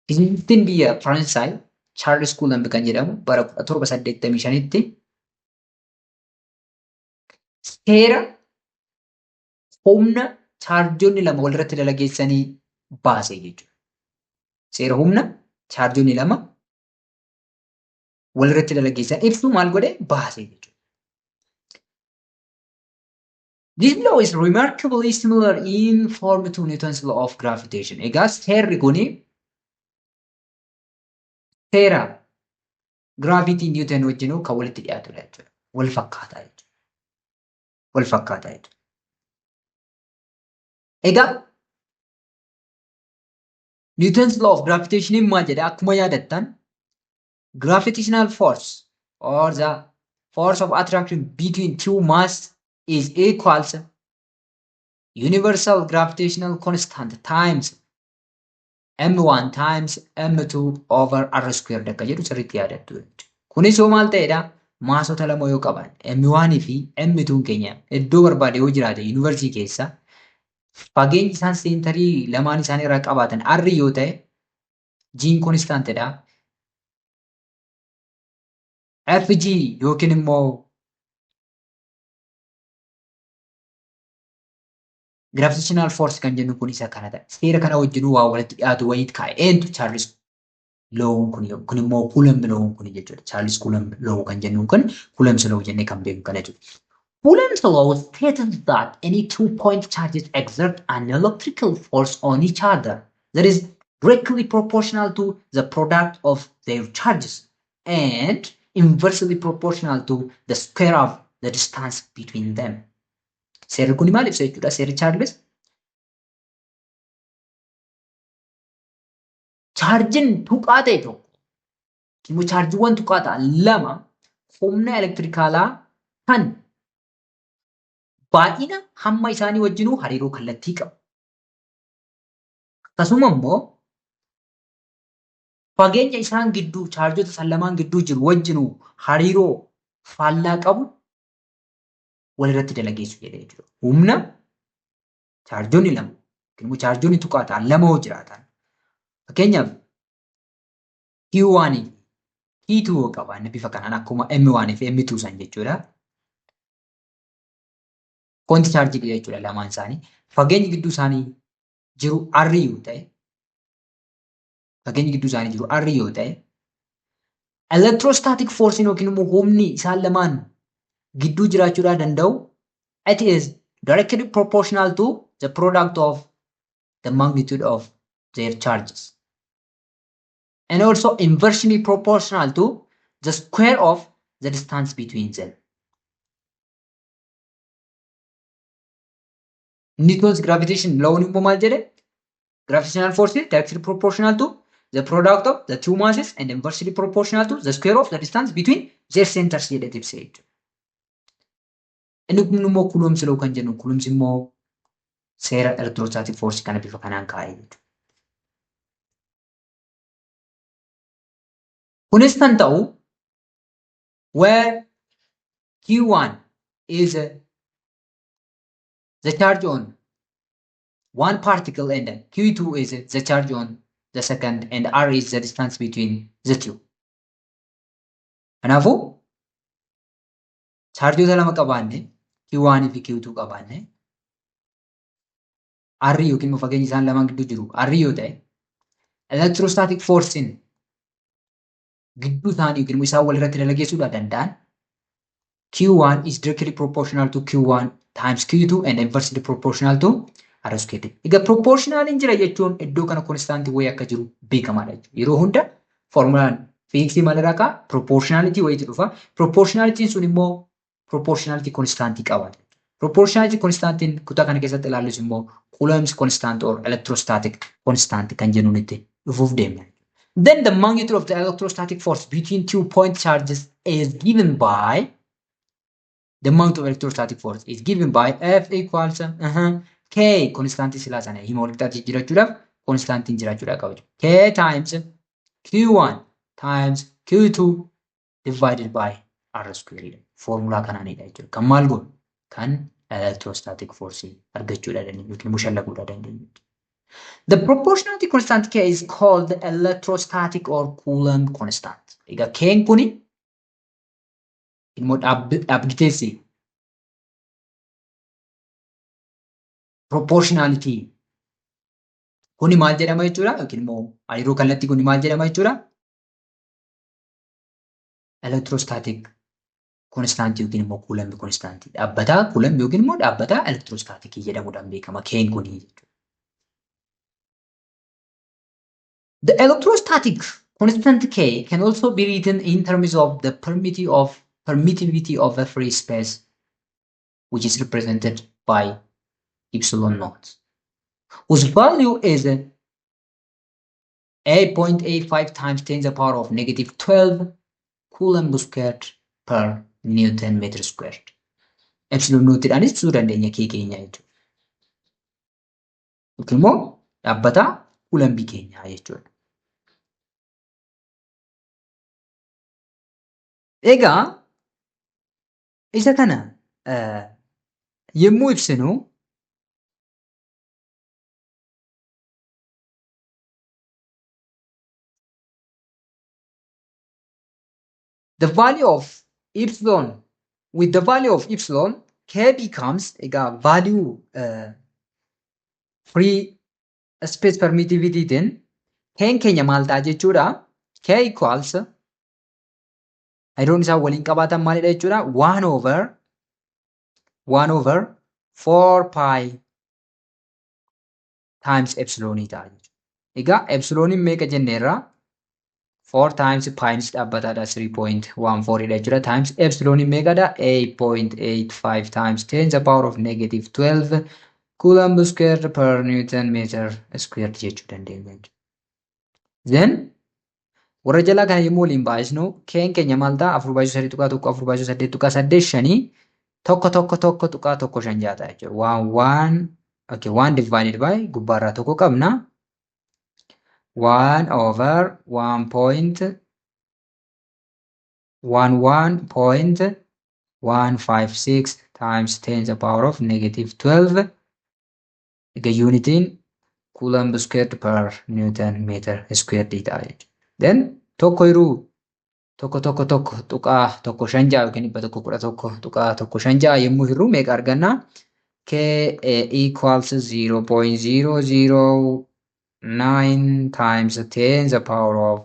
Fiizistiin biyya Faransaay Charles Coulomb kan jedhamu bara 1785tti seera humna chaarjonni lama walirratti dalageessanii baase jechuudha. Seera humna chaarjonni lama walirratti dalageessan ibsu maal godhe baase jechuudha. This law is remarkably similar in form to Newton's law of gravitation. Egaa seerri kuni seera giraavitii Newton wajjinuu kan walitti dhiyaatudha jechuudha. Wal fakkaataa jechuudha. Wal fakkaataa jechuudha. Egaa Newton's law of gravitation maal jedha? Akkuma yaadattan, gravitational force or the force of attraction between two mass is equals universal gravitational constant times m1 times m2 over r squared akka jedhu sirriitti yaadattu jechuudha. Kunis yoo maal ta'edha? Maasota lama yoo qaban, m1 fi m2 keenya iddoo barbaade yoo jiraate yuunivarsiitii keessa, fageenyi isaan seentarii lamaan isaanii irraa qabaatan r yoo ta'e, g'n constantidha. Fg yookiin immoo gravitational force kan jennu kun isa kana ta'a. Seera kana wajjinuu waa walitti dhiyaatu wayiit kaa'e. Eentu? Charles Law'n kun, kun immoo Coulomb Law'n kun jechuudha. Charles Coulomb Law kan jennuun kun Coulomb's Law jennee kan beeknu kana jechuudha. Coulomb's law states that any two point charges exert an electrical force on each other that is directly proportional to the product of their charges and inversely proportional to the square of the distance between them. Seerri kun maal ibsa jechuudha? Seerri Charles chaarjiin tuqaa ta'e tokko immoo chaarjiiwwan tuqaa ta'an lama humna elektirikaalaa kan baay'ina hamma isaanii wajjinuu hariiroo kallattii qabu. Akkasuma immoo fageenya isaan gidduu chaarjota san lamaan gidduu jiru wajjinuu hariiroo faallaa qabu walirratti dalageessu jedhee jechuudha. Humna chaarjonni lama yookiin immoo chaarjonni tuqaa ta'an lama yoo jiraatan, fakkeenyaaf Q1 fi Q2 yoo qabaanne, bifa kanaan akkuma M1 fi M2 san jechuudha. Point chaarjii jechuudha lamaan isaanii. Fageenyi gidduu isaanii jiru R yoo ta'e, fageenyi gidduu isaanii jiru R yoo ta'e, electrostatic force yookiin immoo humni isaan lamaan gidduu jiraachuudhaa danda'u, it is directly proportional to the product of the magnitude of their charges and also inversely proportional to the square of the distance between them. Newton's gravitation law immoo maal jedhe? Gravitational force is directly proportional to the product of the two masses and inversely proportional to the square of the distance between their centers jedhee ibsa jechuudha. Inni kun immoo Coulomb's law kan jennu, Coulomb's immoo seera electrostatic force kana bifa kanaan kaa'ee jechuudha. Kunis kan ta'u where Q1 is the charge on one particle and Q2 is the charge on the second and R is the distance between the two. Kanaafuu chaarjoota lama qabaanne, Q1 fi Q2 qabaanne, R yookiin immoo fageenyi isaan lamaan gidduu jiru R yoo ta'e, electrostatic forcein gidduu isaanii yookiin immoo isaan walirratti dalageessuudhaa danda'an Q1 is directly proportional to Q1 times Q2 and inversely proportional to R squared. Egaa proportionaliin jira jechuun iddoo kana konstaantii wayii akka jiru beekamaadha jechuudha. Yeroo hunda formulaan fiiziksii maalirraa ka'a? Proportionality wayiitu dhufa. Proportionalitiin sun immoo proportionality konstaantii qaba. Proportionality konstaantiin kutaa kana keessatti ilaallus immoo Coulomb's constant or electrostatic constant kan jennuun itti dhufuuf deemna. Then the magnitude of the electrostatic force between two point charges is given by the amount of electrostatic force is given by F equals K constantii silaa sana hima wal qixxaatti jijjiirachuudhaaf constantiin jiraachuudhaa qaba. K times Q1 times Q2 divided by R square dha. Foormulaa kanaanidha jechuudha. Kan maal goonu? Kan electrostatic force argachuudha dandeenyu yookiin immoo shallaguudha dandeenyu. The proportionality constant K is called the electrostatic or Coulomb constant. Egaa K'n kuni immoo dhaabgiteessi proportionality kuni maal jedhama jechuudha yookiin immoo hariiroo kallattii kuni maal jedhama jechuudha? Electrostatic constant yookiin immoo Coulomb constant, dhaabbataa Coulomb yookiin immoo dhaabbataa electrostatic jedhamuudhaan beekama K'n kuni jechuudha. The electrostatic constant K can also be written in terms of the permittivity of a free space, which is represented by epsilon naught, whose value is 8.85 times 10 to the power of negative 12 coulomb squared per newton meter squared. Epsilon naught-dhaanis ibsuu dandeenya K keenya jechuudha. Yookiin immoo dhaabbata Coulombii keenyaa jechuudha. Egaa isa kana yommuu ibsinu the value of epsilon with the value of epsilon K becomes, egaa value free space permittivity tiin K'n keenya maal ta'a jechuudha? K equals, hariiroon isaan waliin qabaatan maalidha jechuudha? 1 over 1 over 4 pi times epsilon ta'a jechuudha. Egaa epsiloniin meeqa jenneerra? 4 times pi'nis dhaabbataadha, 3.14 dha jechuudha. Times epsiloniin meeqadha? 8.85 times 10 the power of negative 12 coulomb squared per newton meter squared jechuu dandeenya jechuudha. Then warra jalaa kana yommuu waliin baay'isnu K'n keenya maal ta'a? 4 baay'isuu 3.1 4 baay'isuu 8.8 5 1 1 1 tuqaa 1 5 6 ta'a jechuudha. 1 1, okay, 1 divided by gubbaarraa tokko qabna. 1 over 1 point 1 1 point 156 times 10 the power of negative 12. Egaa yuunitiin coulomb squared per newton meter squared ta'a jechuudha. Then tokko yeroo 1 1 1 tuqaa 1 5 6 yookiin 111.156 yommuu hirru meeqa arganna? K equals 0.009 times 10 the power of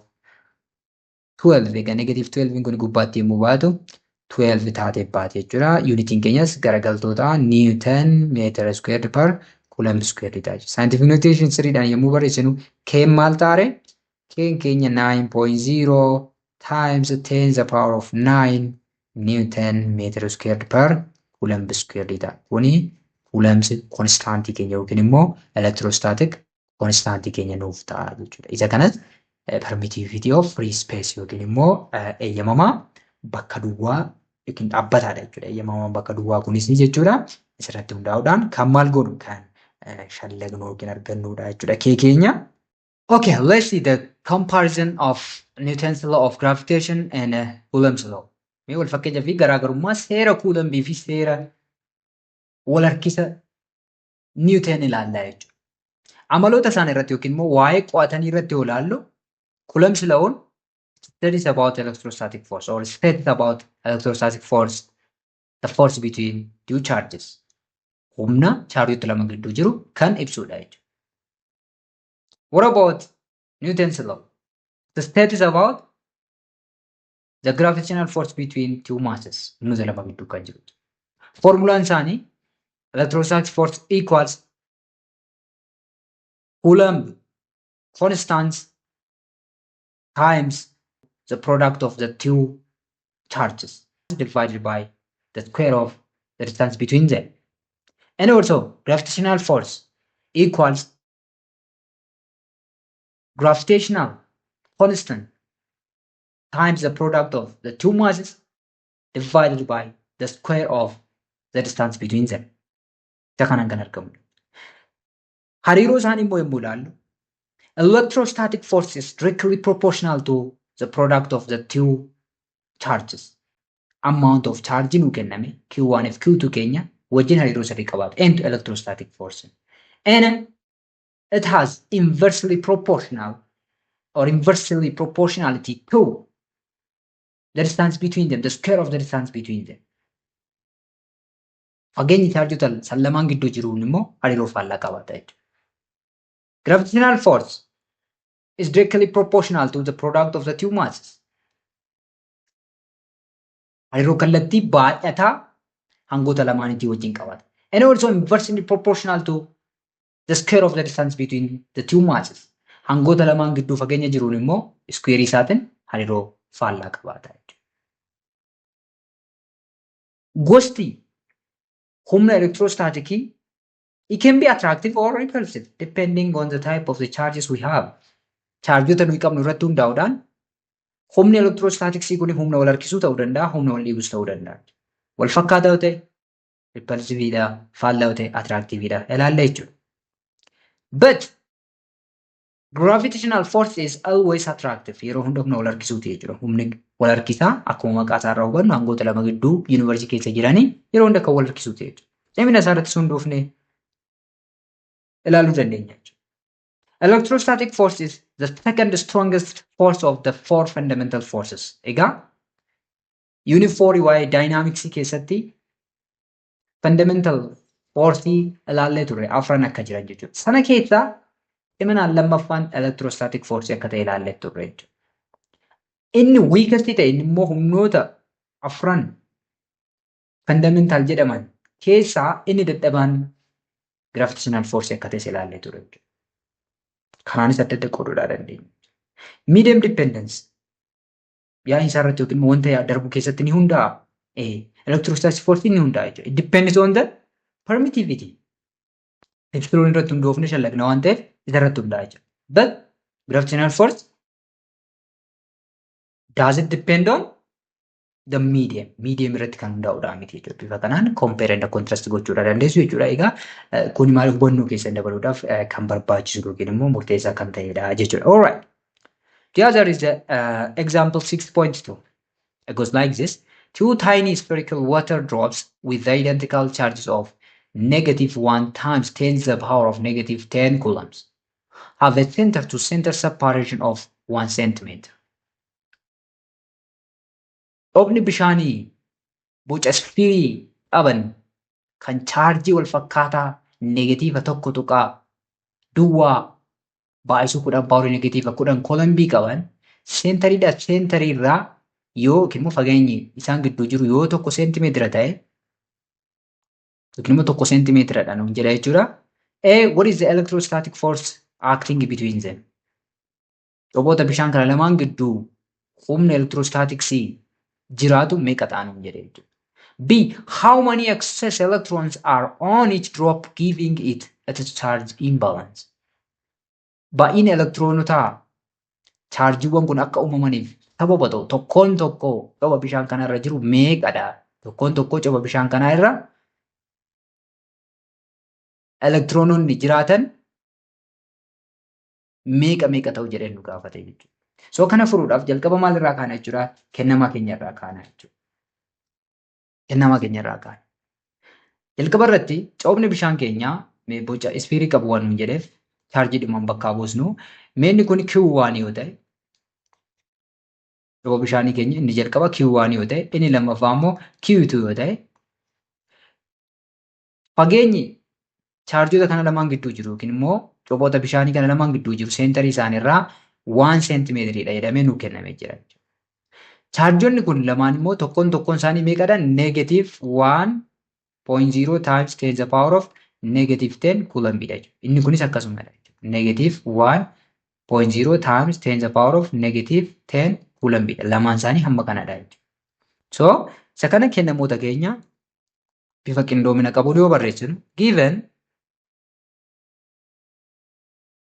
12. Egaa negative 12 kun gubbaatti yommuu baatu 12 taatee baate jechuudha. Yuunitiin keenyas garagaltoota newton meter squared per coulomb squared ta'a jechuudha. Scientific notation sirriidhaan yommuu barreessinu K maal taare? K keenya 9.0 times 10 the power of 9 newton meter squared per coulomb squared ta'a. Kuni Coulomb's constantii keenya yookiin immoo electrostatic constantii keenya nuuf ta'a jechuudha. Isa kanas permittivity of free space yookiin immoo eeyyamamaa bakka duwwaa yookiin dhaabbataadha jechuudha. Eeyyamamaa bakka duwwaa kunis jechuudha. Isirratti hundaa'uudhaan kan maal goonu kan shallagnu yookiin argannudha jechuudha. K keenya. Okay, let's see the comparison of Newton's law of gravitation and Coulomb's law. Mee wal fakkeenya fi garaagarummaa seera Coulombii fi seera wal harkisa Newton ilaallaa jechuudha. Amaloota isaan irratti yookiin immoo waa'ee qo'atanii irratti yoo ilaallu, Coulomb's law studies about electrostatic force or states about electrostatic force, the force between two charges. Humna chaarjota lama gidduu jiru kan ibsudha jechuudha. What about Newton's law? The state is about the gravitational force between two masses. Humnoota lama gidduu kan jiru. Formulaan isaanii electrostatic force equals Coulomb constant times the product of the two charges divided by the square of the distance between them. And also gravitational force equals gravitational constant times the product of the two masses divided by the square of the distance between them. Isa kanaan kan argamudha. Hariiroo isaanii immoo yommuu ilaallu, electrostatic force is directly proportional to the product of the two charges. Amount of charge nuu kenname Q1 fi Q2 keenya wajjin hariiroo sadii qabaatu. And electrostatic force. And it has inversely proportional or inversely proportionality to the distance between them, the square of the distance between them. Fageenyi chaarjota san lamaan gidduu jiruun immoo hariiroo faallaa qabaata jechuudha. Gravitational force is directly proportional to the product of the two masses. Hariiroo kallattii baay'ataa hangoota lamaaniitii wajjin qabaata. And also inversely proportional to the square of the distance between the two masses. Hangoota lamaan gidduu fageenya jiruun immoo square isaatiin hariiroo faallaa qabaata jechuudha. Gosti humna elektirostaatikii, it can be attractive or repulsive depending on the type of the charges we have. Chaarjota nuyi qabnu irratti hundaa'uudhaan humni elektirostaatiksii kun humna wal harkisuu ta'uu danda'a, humna wal dhiibus ta'uu danda'a. Wal fakkaataa yoo ta'e repulsiveidha, faallaa yoo ta'e attractiveidha ilaalla jechuudha. But gravitational force is always attractive. Yeroo hunda humna wal harkisuuti jechuudha. Humni wal harkisaa akkuma maqaa isaa irraa hubannu hangoota lama gidduu yuunivarsiitii keessa jiranii yeroo hunda kan wal harkisuuti jechuudha. Cimina isaa irratti hundoofnee ilaaluu dandeenya jechuudha. Electrostatic force is the second strongest force of the four fundamental forces. Egaa unit 4 waa'ee dynamics keessatti fundamental force ilaallee turre, afran akka jiran jechuudha. Sana keessaa ciminaan lammaffaan electrostatic force akka ta'e ilaallee turre jechuudha. Inni weakest ta'e, inni immoo humnoota afran fundamental jedhaman keessaa inni dadhabaan gravitational force akka ta'e ilaallee turre jechuudha. Kanaanis adda adda qooduu dandeenya. Medium dependence, yaa'insa isaa irratti yookiin wanta darbu keessatti ni hundaa'a. Electrostatic force ni hundaa'a jechuudha. It depends on the permittivity. Epsilon irratti hundoofne shallagna waan ta'eef isa irratti hundaa'a jechuudha. But gravitational force does it depend on the medium. Medium irratti kan hundaa'uudha miti jechuudha. Bifa kanaan compare and contrast gochuudha dandeessu jechuudha. Egaa kun maal hubannoo keessan dabaluudhaaf kan barbaachisu yookiin immoo murteessaa kan ta'edha jechuudha. Alright. The other is the example 6.2. It goes like this. Two tiny spherical water drops with identical charges of negative 1 times 10 to the power of negative 10 coulombs have a center to center separation of 1 centimeter. Dhoobni bishaanii boca isfiirii qaban kan chaarjii wal fakkaataa negative 1.0 baay'isuu 10 power negative 10 koolombii qaban seentariidhaa seentarii irraa yoo yookiin immoo fageenyi isaan gidduu jiru yoo 1 seentimeetira ta'e yookiin immoo 1 seentimeetiradha nuun jedha jechuudha. A, what is the electrostatic force acting between them? Dhoboota bishaan kana lamaan gidduu humna elektiroostaatiksii jiraatu meeqa ta'a nuun jedhe jechuudha. B, how many excess electrons are on each drop giving it its charge imbalance? Baay'ina elektiroonotaa chaarjiiwwan kun akka uumamaniif sababa ta'u tokkoon tokko coba bishaan kanarra jiru meeqadha? Tokkoon tokkoo coba bishaan kanaa irra elektiroononni jiraatan meeqa meeqa ta'u jedhee nu gaafate jechuudha. So kana furuudhaaf jalqaba maalirraa kaana jechuudha? Kennamaa keenya irraa kaana jechuudha. Kennamaa keenya irraa kaana. Jalqaba irratti coobni bishaan keenyaa boca isfiirii qabu waan nuun jedheef Chaarjii dhumaan bakkaa buusnu. Meenni kun Q1 yoo ta'e, copha bishaanii keenya inni jalqaba Q1 yoo ta'e, inni lammaffaa immoo Q2 yoo ta'e, fageenyi chaarjota kana lamaan gidduu jiru yookiin immoo cophoota bishaanii kana lamaan gidduu jiru seentarii isaaniirraa 1 seentimeetiriidha jedhamee nuu kennamee jira. Chaarjonni kun lamaan immoo tokkoon tokkoon isaanii meeqadha? Negative 1.0 times 10 the power of negative 10 coulombiidha jechuudha. Inni kunis akkasumadha jechuudha. Negative 1.0 times 10 the power of negative 10 coulombiidha. Lamaan isaanii hamma kanadha jechuudha. So, isa kana kennamoota keenya bifa qindoomina qabuun yoo barreessinu, given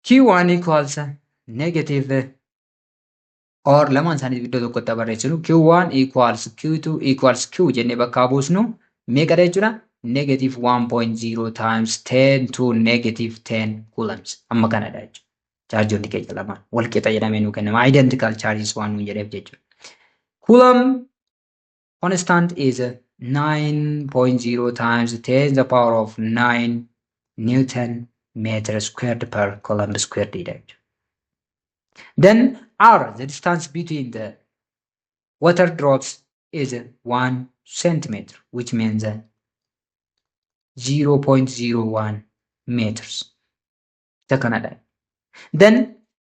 Q1 equals negative or lamaan isaanii iddoo tokkotti barreessinu, Q1 equals Q2 equals Q jennee bakkaa buusnu meeqadha jechuudha? Negative 1.0 times 10 to negative 10 coulombs amma kanadha jechuudha. Chaarjonni keenya lamaan wal qixa jedhamee nuu kennama. Identical charges waan nuun jedheef jechuudha. Coulomb constant is 9.0 times 10 the power of 9 Newton meter squared per coulomb squared dha jechuudha. Then R, the distance between the water drops, is 1 centimeter, which means 0.01 meters. Isa kanadha. Then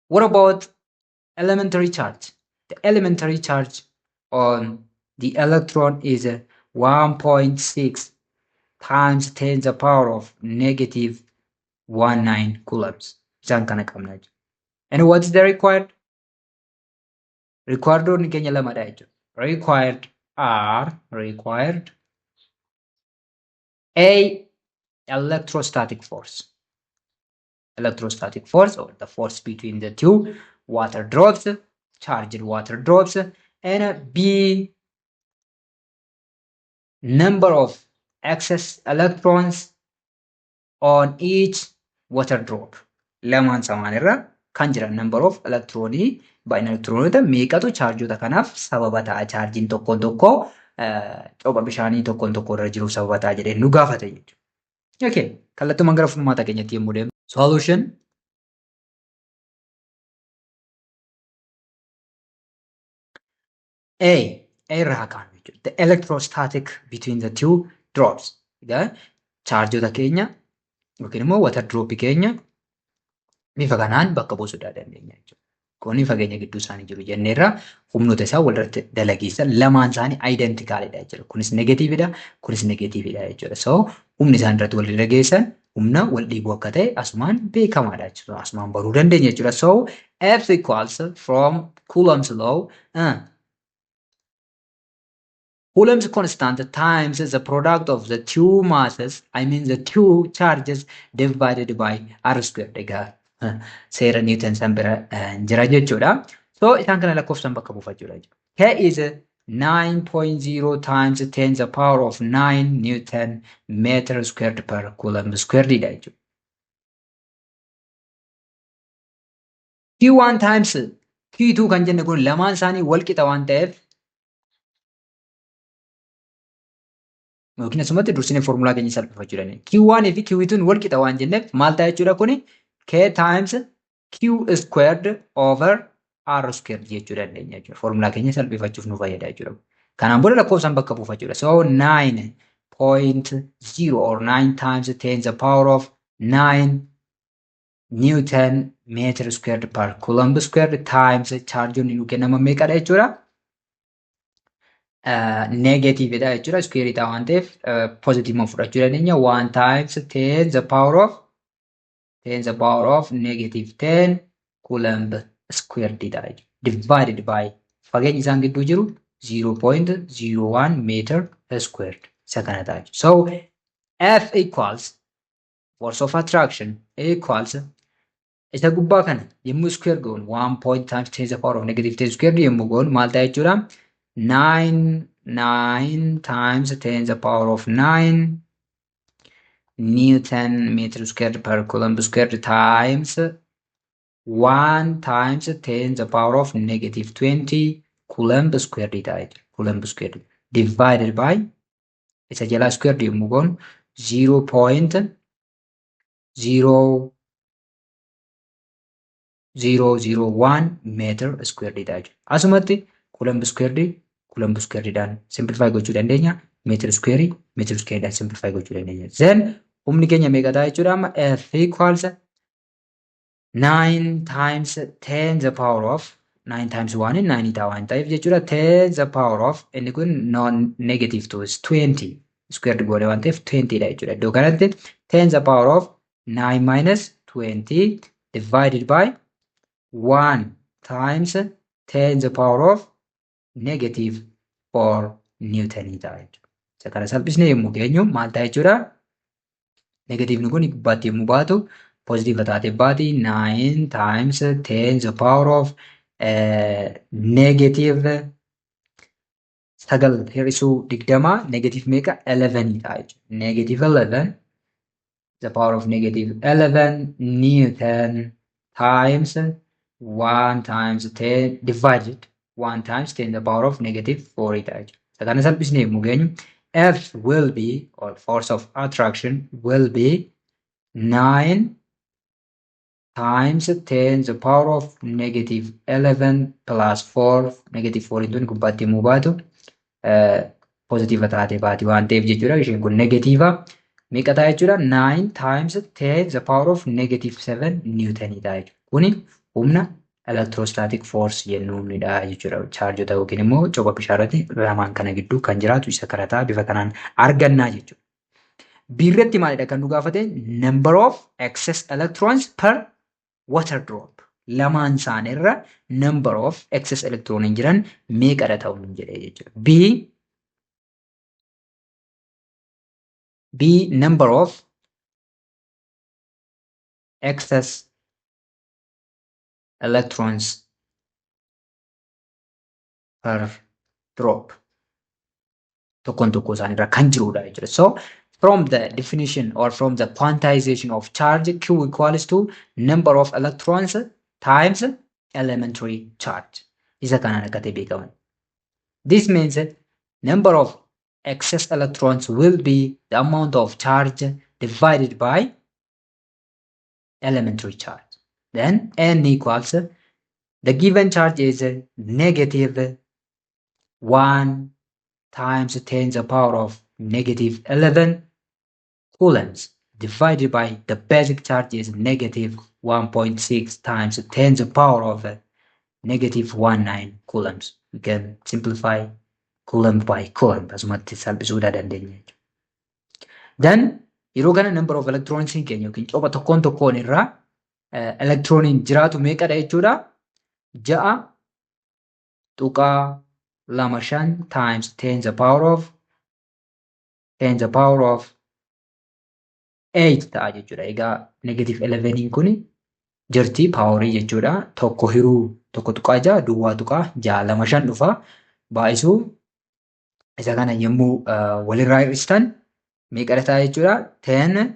what about elementary charge? The elementary charge on the electron is 1.6 times 10 the power of negative 19 coulombs. Isaan kana qabna jechuudha. And what is the required? Required keenya lamadha jechuudha. Required are required A, electrostatic force. Electrostatic force or the force between the two water drops, charged water drops, and B, number of excess electrons on each water drop. Lamaan samaanirra kan jiran number of electronii, baay'ina elektiroonota meeqatu chaarjota kanaaf sababa ta'a, chaarjiin tokkoon tokko copha bishaanii tokkoon tokko irra jiruuf sababa ta'a jedhee nu gaafate jechuudha. Okay, kallattumaan gara furmaata keenyatti yommuu deemnu. Solution. A, A irraa haa kaanu jechuudha. The electrostatic between the two drops. Egaa chaarjota keenya yookiin immoo water drop keenya bifa kanaan bakka buusuu dandeenya jechuudha. Kuni fageenya gidduu isaanii jiru jenneerra, humnoota isaa walirratti dalageessan lamaan isaanii identicalidha jechuudha. Kunis negatiividha, kunis negatiividha jechuudha. So humni isaan irratti wal dalageessan humna wal dhiibuu akka ta'e asumaan beekamaadha jechuudha. Asumaan baruu dandeenya jechuudha. So F equals, from Coulomb's law, Coulomb's constant times the product of the two masses, I mean the two charges, divided by r squared. Egaa seera Newton san bira jira jechuudha. So isaan kana lakkoofsan bakka buufachuudha jechuudha. K is 9.0 times 10 the power of 9 Newton meter squared per coulomb squared dha jechuudha. Q1 times Q2 kan jenne kun lamaan isaanii wal qixa waan ta'eef, yookiin asumatti dursinee foormulaa keenya salphifachuu dandeenya. Q1 fi Q2 wal qixa waan jenneef maal ta'a jechuudha kuni? K times Q squared over R squared jechuu dandeenya jechuudha. Foormulaa keenya salphifachuuf nu fayyada jechuudha. Kanaan booda lakkoofsaan bakka buufachuudha. So 9.0 or 9 times 10 the power of 9 Newton meter squared per coulomb squared times chaarjoonni nu kennaman meeqadha jechuudha? Negatiividha jechuudha. Square ta'a waan ta'eef pozitiivuma fudhachuu dandeenya. 1 times 10 the power of 10 the power of negative 10 coulomb squared ta'a jechuudha. Divided by fageenyi isaan gidduu jiru 0.01 meter squared isa kana ta'a jechuudha. So F equals force of attraction equals isa gubbaa kana yommuu square goonu, 1 point times 10 the power of negative 10 squared yommuu goonu maal ta'a jechuudha? 9 9 times 10 the power of 9 Newton meter squared per coulomb squared times 1 times 10 the power of negative 20 coulomb squared ta'a jechuudha. Coulomb squared divided by isa jalaa squared yommuu goonu 0.0 001 meter squared ta'a jechuudha. Asumatti coulomb squared coulomb squared dhaan simplify gochuu dandeenya. Meter square meter square dhaan simplify gochuu dandeenya. Then humni keenya meeqa ta'a jechuudha? Amma F equals 9 times 10 the power of 9 times 1 9 ta'a waan ta'eef jechuudha. 10 the power of inni kun non negative 2 is 20 squared goone waan ta'eef 20 dha jechuudha. Iddoo kanatti 10 the power of 9 minus 20 divided by 1 times 10 the power of negative 4 newton ta'a jechuudha. Isa kana salphisnee yommuu geenyu maal ta'a jechuudha? Negatiivni kun gubbaatti yommuu baatu positive taatee baati. 9 times 10 the power of negative 9 hir'isuu 20 negative meeqa? 11 ta'a jechuudha. Negative 11, the power of negative 11 newton times 1 times 10 divided 1 times 10 the power of negative 4 ta'a jechuudha. Isa kana salphisnee yommuu geenyu F will be, or force of attraction will be, 9 times 10 the power of negative 11 plus 4. Negative 4 tun gubbaatti yommuu baatu positive taatee baati waan ta'eef jechuudha. Isheen kun negative meeqa ta'a jechuudha? 9 times 10 the power of negative 7 newtonii ta'a jechuudha. Kuni humna electrostatic force jennuunidha jechuudha. Chaarjota yookiin immoo copha bishaanirratti lamaan kana gidduu kan jiraatu isa kana ta'a, bifa kanaan argannaa jechuudha. Biirratti maalidha kan nu gaafate? Number of excess electrons per water drop. Lamaan isaaniirra number of excess electron jiran meeqadha ta'uu nu jedhee jechuudha. B, number of excess electrons per drop tokkoon tokko isaaniirra kan jirudha jechuudha. So from the definition or from the quantization of charge, Q equals to number of electrons times elementary charge. Isa kanaan akka ta'e beekaman. This means that number of excess electrons will be the amount of charge divided by elementary charge. Then N equals, the given charge is negative 1 times 10 to the power of negative 11 coulombs divided by the basic charge is negative 1.6 times 10 to the power of negative 19 coulombs. We can simplify coulomb by coulomb, asumatti salphisuudha dandeenya jechuudha. Then yeroo kana number of electrons keenya yookiin copha tokkoon tokkoon irraa elektirooniin jiraatu meeqadha jechuudha? 6.25 times 10 the power of 10 the power of 8 ta'a jechuudha. Egaa negative 11 kun jirti powerii jechuudha. Tokko hiruu 1.6 0.625 dhufa. Baay'isuu isa kana yommuu walirraa hir'istan meeqadha ta'a jechuudha? 10.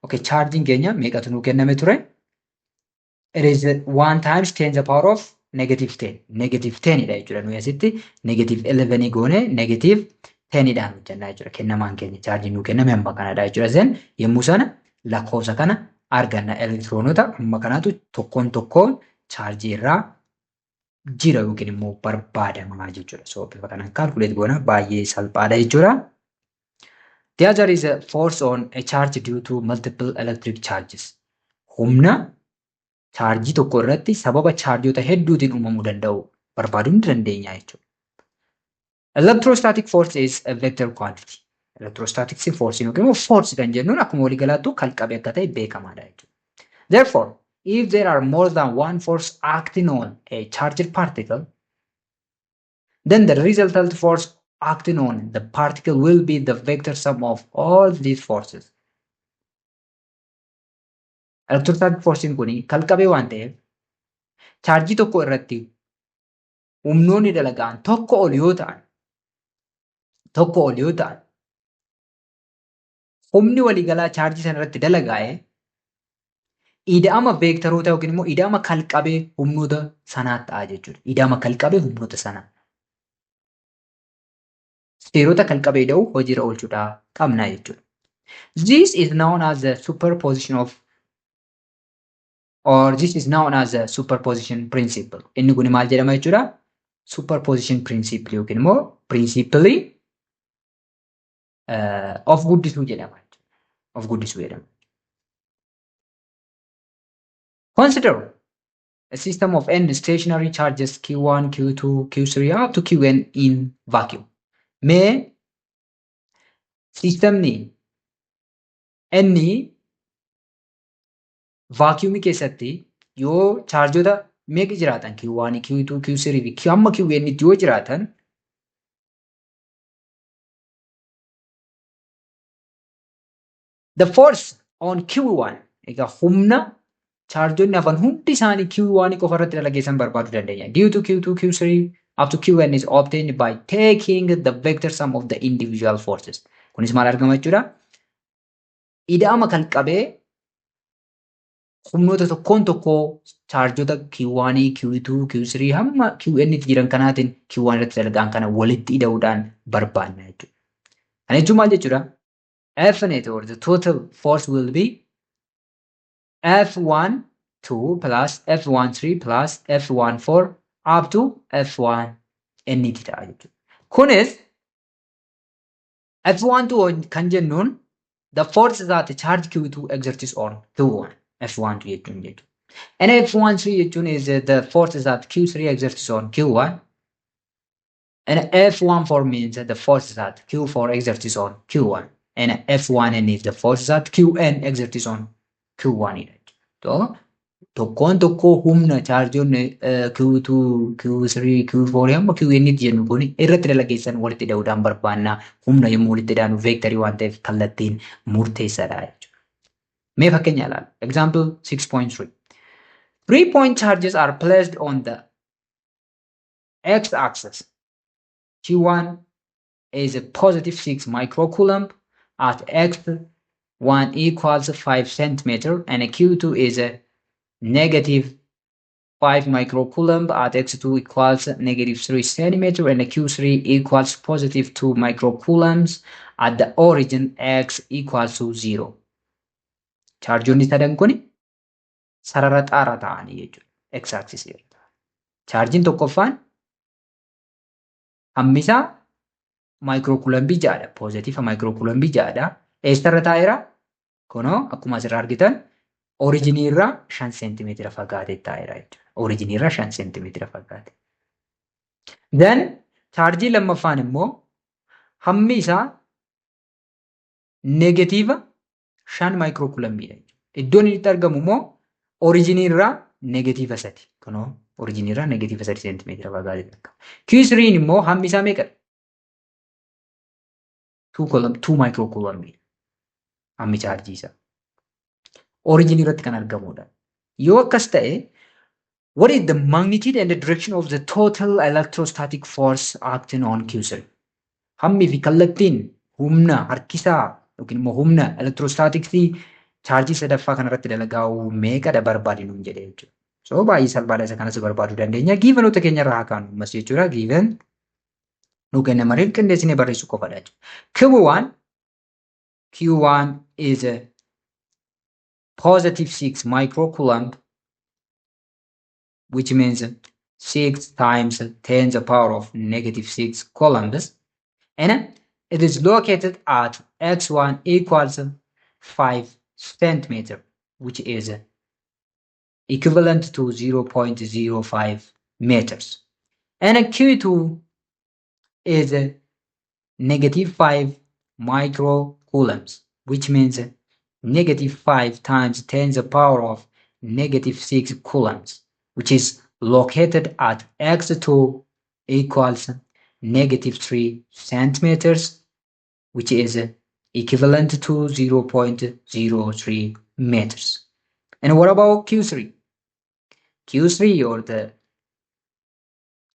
Okay, charging keenya meeqatu nuu kenname ture? It is 1 times 10 the power of negative 10. Negative 10 dha jechuudha. Nuyi asitti negative 11 goone negative 10 dhaan hojjannaa jechuudha. Kennamaan keenya charging nuu kenname amma kanadha jechuudha. Then yommuu sana lakkoofsa kana arganna, elektiroonota amma kanaatu tokkoon tokkoon chaarjii irraa jira yookiin immoo barbaadamaa jechuudha. So bifa kanaan calculate goona, baay'ee salphaadha jechuudha. The other is a force on a charge due to multiple electric charges. Humna chaarjii tokko irratti sababa chaarjota hedduutiin uumamuu danda'u barbaaduu ni dandeenya jechuudha. Electrostatic force is a vector quantity. Electrostatic force yookiin immoo force kan jennuun akkuma waliigalaattu kalqabee akka ta'e beekamaadha jechuudha. Therefore, if there are more than one force acting on a charged particle, then the resultant force acting on the particle will be the vector sum of all these forces. Electrostatic force kun kalqabee waan ta'eef chaarjii tokko irratti humnoonni dalagaan tokko ol yoo ta'an, humni waliigalaa chaarjii sana irratti dalagaa'e ida'ama veektaroota yookiin immoo ida'ama kalqabee humnoota sanaa ta'a jechuudha. Ida'ama kalqabee humnoota sanaa. Seerota kalqabee ida'uu hojiirra oolchuudhaa qabna jechuudha. This is known as the superposition of or this is known as the superposition principle. Inni kun maal jedhama jechuudha? Superposition principle yookiin immoo principle of guddisuu jedhama. Of guddisuu jedhama. Consider a system of n stationary charges Q1, Q2, Q3 up to Qn in vacuum. Mee systemni inni vacuumii keessatti yoo chaarjota meeqa jiraatan Q1, Q2, Q3 fi hamma Qn tti yoo jiraatan, the force on Q1, egaa humna chaarjonni hafan hundi isaanii Q1 qofa irratti dalageessan barbaaduu dandeenya. Due to Q2, Q3 up to Qn is obtained by taking the vector sum of the individual forces. Kunis maal argama jechuudha? Ida'ama kan qabee humnoota tokkoon tokkoo chaarjota Q1, Q2, Q3 hamma Qn tti jiran kanaatiin Q1 irratti dalagaan kana walitti ida'uudhaan barbaanna jechuudha. Kana jechuun maal jechuudha? F net or the total force will be F1 2 plus F1 3 plus F1 4 up to F1 n tti ta'a jechuudha. Kunis F1 2 kan jennuun the force that the charge Q2 exerts on Q1, F1 2 jechuun jechuudha. And F1 3 jechuun is the force that Q3 exerts on Q1. And F1 4 means the force that Q4 exerts on Q1. And F1 n is the force that Qn exerts on Q1. So, tokkoon tokkoo humna chaarjonni Q2, Q3, Q4 hamma Qn tti jennu kun irratti dalageessan walitti hidhuudhaan barbaanna. Humna yommuu walitti hidhaanu veektarii waan ta'eef kallattiin murteessaadha jechuudha. Mee fakkeenya ilaala. Example 6.3. 3 point charges are placed on the x-axis. Q1 is a positive 6 microcoulomb at x1 equals 5 centimeter, and a Q2 is a negative 5 microcoulomb at x2 equals negative 3 centimeter, and a Q3 equals positive 2 microcoulombs at the origin x equals to 0. Chaarjonni sadan kun sarara xaara ta'anii jechuudha. X axis irra. Chaarjiin tokkoffaan hammisaa maayikirookulambii 6dha. Poozitiiva maayikirookulambii 6dha. Eessarra taa'eera? Kunoo akkuma asirraa argitan oriijinii irraa 5 seentimeetira fagaatee taa'eera jechuudha. Oriijinii irraa 5 seentimeetira fagaate. Then chaarjii lammaffaan immoo hammi isaa neegatiiva 5 maayikirookulambiidha jechuudha. Iddoon inni itti argamu immoo oriijinii irraa neegatiiva 3. Kunoo oriijinii irraa neegatiiva 3 seentimeetira fagaatee argama. Q3 immoo hammi isaa meeqadha? 2 maayikirookulambiidha. Hammi chaarjii isaa. Oriijinii irratti kan argamudha. Yoo akkas ta'e, what is the magnitude and the direction of the total electrostatic force acting on Q3? Hammii fi kallattiin humna harkisaa yookiin immoo humna elektiroostaatiksii chaarjii sadaffaa kanarratti dalagaa'u meeqadha barbaadi nuun jedhee jechuudha. So baay'ee salphaadha, isa kanas barbaaduu dandeenya. Givenoota keenya irraa haa kaanu ammas jechuudha. Given nu kennamaniif qindeessinee barreessuu qofadha jechuudha. Q1 is a positive 6 microcoulomb, which means 6 times 10 to the power of negative 6 coulombs, and it is located at x1 equals 5 centimeter, which is equivalent to 0.05 meters. And Q2 is negative 5 microcoulombs, which means negative 5 times 10 to the power of negative 6 coulombs, which is located at x2 equals negative 3 centimeters, which is equivalent to 0.03 meters. And what about Q3? Q3 or the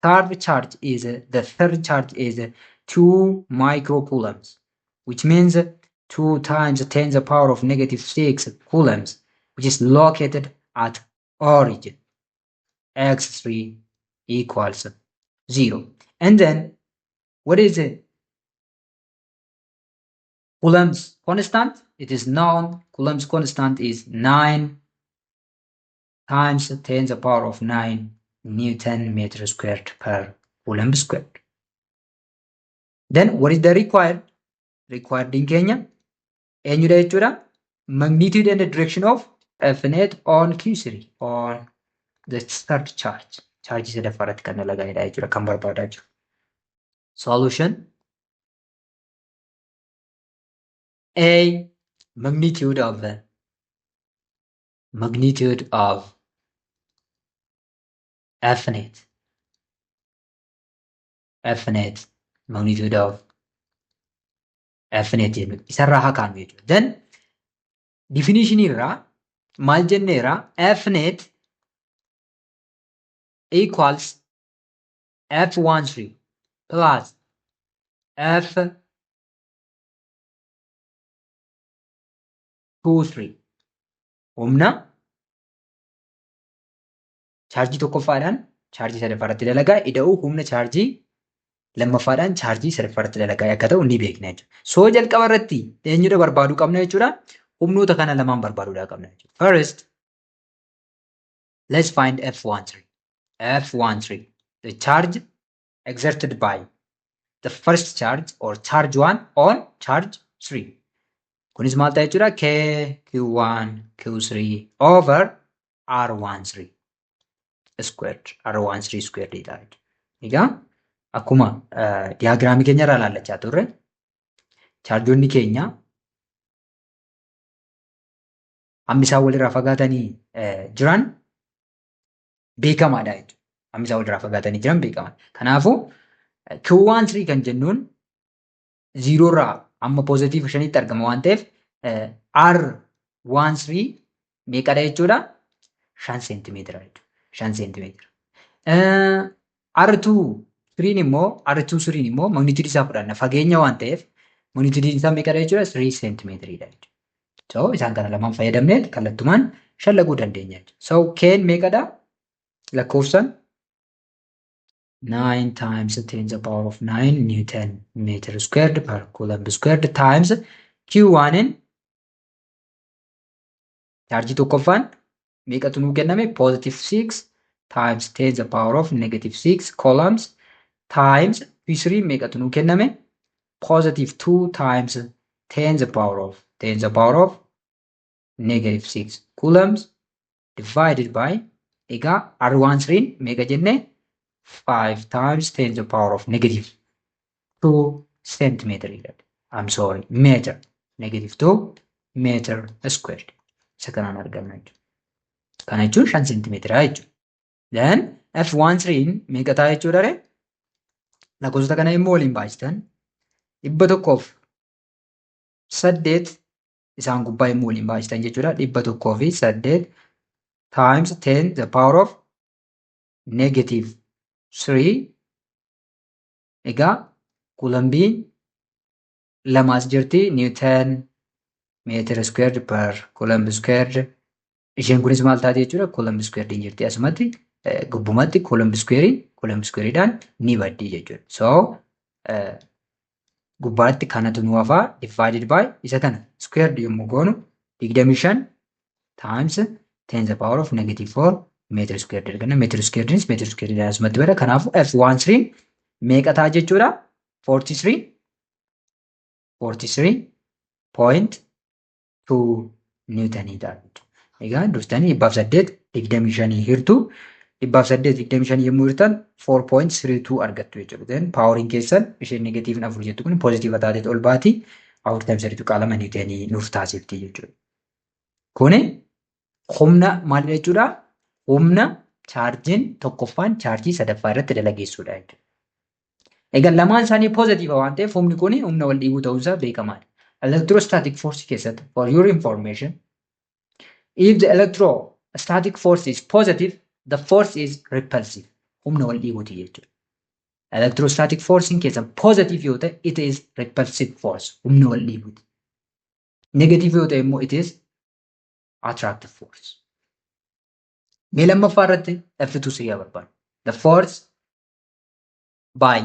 third charge is the third charge is 2 microcoulombs, which means 2 times 10 to the power of negative 6 coulombs, which is located at origin x3 equals 0. And then what is it? Coulomb's constant, it is known Coulomb's constant is 9 times 10 the power of 9 Newton meter squared per coulomb squared. Then what is the required? Required in keenya eenyudha jechuudha? Magnitude and the direction of F net on Q3, on the third charge. Charge sadaffaa irratti kan dalagaa'edha jechuudha kan barbaadaa jiru. Solution: A, magnitude of F net. F net, magnitude of F net jennu isarraa haa kaanu jechuudha. Then definition irraa maal jenneera? F net equals F13 plus F23. Humna chaarjii tokkoffaadhaan chaarjii sadaffaa irratti dalagaa ida'uu humna chaarjii lammaffaadhaan chaarjii sadaffaa irratti dalagaa akka ta'u ni beekna jechuudha. So jalqaba irratti eenyudha barbaaduu qabna jechuudha? Humnoota kana lamaan barbaaduudhaa qabna jechuudha. First, let's find F13. F13, the charge exerted by the first charge or charge 1 on charge 3. Kunis maal ta'a jechuudha? K Q1 Q3 over R13 squared. R13 squared ta'a jechuudha. Egaa akkuma diyaagiraamii keenya irraa ilaallachaa turre, chaarjonni keenya hammi isaan walirraa fagaatanii jiran beekamaadha jechuudha. Hammi isaan walirraa fagaatanii jiran beekamaadha. Kanaafuu Q13 kan jennuun zero irraa amma positive shanitti argama waan ta'eef, R13 meeqadha jechuudha? 5 seentimeetira jechuudha. 5 seentimeetira. R2 three'n immoo, R2 three'n immoo magnitude isaa fudhanna, fageenya waan ta'eef magnitude isaa meeqadha jechuudha? 3 seentimeetiriidha jechuudha. So isaan kana lamaan fayyadamnee kallattumaan shallaguu dandeenya jechuudha. So K'n meeqadha? Lakkoofsaan 9 times 10 the power of 9 Newton meter squared per coulomb squared times Q1 in chaarjii tokkoffaan meeqatu nuu kenname? Positive 6 times 10 the power of negative 6 coulombs times Q3 meeqatu nuu kenname? Positive 2 times 10 the power of negative 6 coulombs divided by, egaa R13 meeqa jenne? 5 times 10 the power of negative 2 centimeter. I'm sorry, meter, negative 2 meter squared. Isa kanaan arganna jechuudha. Kana jechuun 5 centimeetira jechuudha. Then F13 meeqa ta'a jechuudha ree? Lakkoofsota kana immoo waliin baay'istan, 108 isaan gubbaa immoo waliin baay'istan jechuudha. 108 times 10 the power of negative 3. Egaa kulambiin lamaas jirti, Newton meter squared per coulomb squared. Isheen kunis maal taati jechuudha? Coulomb squared jirti asumatti gubbumatti. Coulomb square coulomb squareedhaan ni baddi jechuudha. So gubbaatti kanatu nu hafaa, divided by isa kana squared yommuu goonu 25 times 10 the power of negative 4 meter squared arganna. Meter squarednis meter squared asumatti bada. Kanaafuu F13 meeqa ta'a jechuudha? 43 43.2 niwutanii ta'a jechuudha. Egaa dursitanii 108 25 hirtuu, 108 25 yommuu hirtan 4.32 argattu jechuudha. Then poweriin keessan isheen negatiivni afur jettu kun positive taateet ol baati, 43.2 niwutanii nuuf taasifti jechuudha. Kuni humna maalidha jechuudha? Humna chaarjiin tokkoffaan chaarjii sadaffaa irratti dalageessuudha jechuudha. Egaa lamaan isaanii positive waan ta'eef humni kun humna wal dhiibuu ta'uunsaa beekamaadha. Electrostatic force keessatti, for your information, if the electrostatic force is positive, the force is repulsive. Humna wal dhiibuuti jechuudha. Electrostatic force keessa positive yoo ta'e, it is repulsive force. Humna wal dhiibuuti. Negative yoo ta'e immoo, it is attractive force. Mee lammaffaa irratti F2 sirrii barbaadu. The force by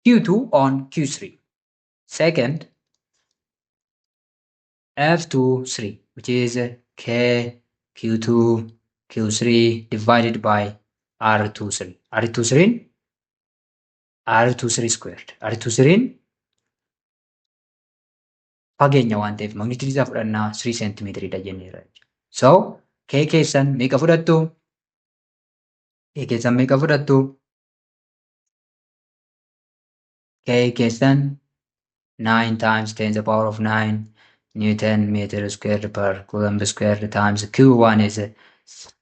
Q2 on Q3. Second, F23, which is K Q2 Q3 divided by R23. R23, R23 squared. R23 fageenya waan ta'eef magnitude isaa fudhannaa, 3 centimeetiridha jenneera. So K keessan meeqa fudhattu? K keessan meeqa fudhattu? K keessan 9 times 10 to the power of 9 Newton meter squared per coulomb squared times Q1 is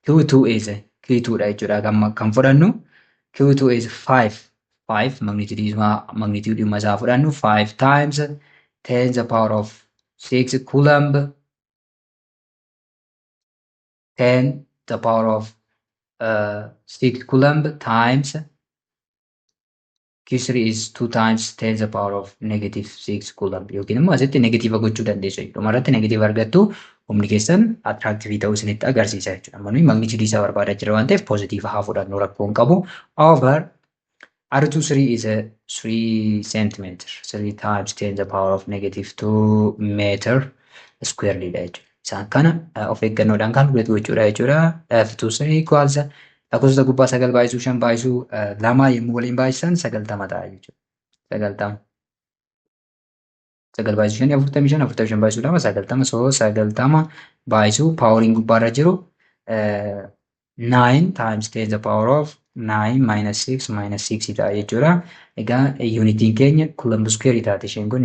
Q2 is Q2 dha jechuudha kan fudhannu. Q2 is 5 5 magnitude isaa fudhannu, 5 times 10 to the power of 6 coulomb, 10 to the power of 6 coulomb times Q3 is 2 times 10 to the power of negative 6 coulomb, yookiin immoo asitti negative gochuu dandeessu jechuudha. Dhumarratti negative argattu, humni keessan attractive ta'uu isinitti agarsiisa jechuudha. Amma nuyi magnitude isaa barbaadaa jira waan ta'eef positive haa fudhannu, rakkoo hin qabu. Over R23 is a 3 centimeter, 3 times 10 to the power of negative 2 meter square dha jechuudha. Isaan kana of eeggannoodhaan calculate gochuudha jechuudha. F23 equals lakkoofsa gubbaa 9 baay'isuu 5 baay'isuu 2 yommuu waliin baay'isan 90 ta'a jechuudha. 90. 9 baay'isuu 5 45, 45 baay'isuu 2 90. So 90 baay'isuu poweriin gubbaarra jiru 9 times 10 the power of 9 minus 6 minus 6 ta'a jechuudha. Egaa unitiin keenya coulomb square taate isheen kun,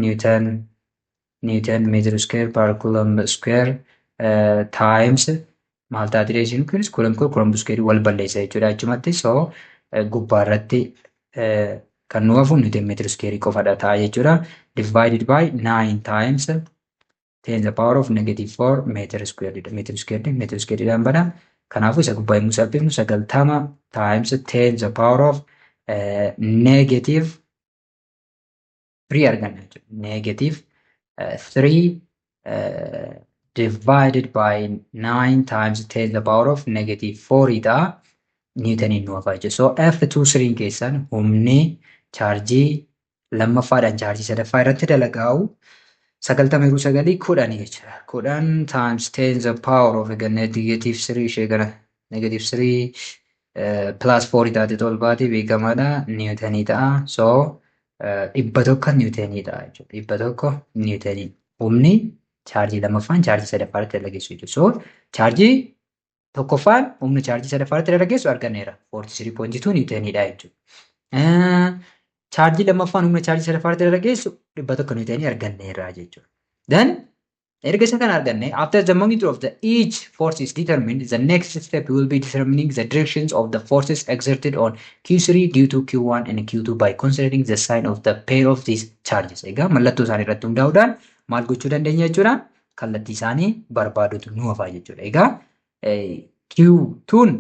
Newton meter square per coulomb square times maal taati isheen kunis? Coulomb kun coulomb square wal balleessa jechuudha achumatti. So gubbaarratti kan nu hafu Newton meter square qofadha ta'a jechuudha. Divided by 9 times 10 the power of negative 4 meter square dha. Meter square meter square dhaan bada. Kanaafuu isa gubbaa yommuu salphifnu 90 times 10 the power of negative 3 arganna jechuudha. Negative 3 divided by 9 times 10 the power of negative 4 ta'a. Newtoniin nu hafa jechuudha. So F23 keessan humni chaarjii lammaffaadhaan chaarjii sadaffaa irratti dalagaa'u 90 hiruu sagalii 10 jechuudha. 10 times 10 the power of, egaa, negative 3 ishee kana negative 3 plus 4 taate tolbaati beekamaadha. Newtonii ta'a. So 100 newtonii ta'a jechuudha. 100 newtonii. Humni chaarjii lammaffaan chaarjii sadaffaa irratti dalageessu jechuudha. So chaarjii tokkoffaan humna chaarjii sadaffaa irratti dalageessu arganneera. 43.2 newtoniidha jechuudha. Chaarjii lammaffaan humna chaarjii sadaffaa irratti dalageessu 100 newtonii arganneera jechuudha. Then erga isa kana arganne, after the magnitude of the each force is determined, the next step will be determining the directions of the forces exerted on Q3 due to Q1 and Q2 by considering the sign of the pair of these charges. Egaa mallattoo isaanii irratti hundaa'uudhaan maal gochuu dandeenya jechuudha? Kallattii isaanii barbaadutu nu hafa jechuudha. Egaa Q2n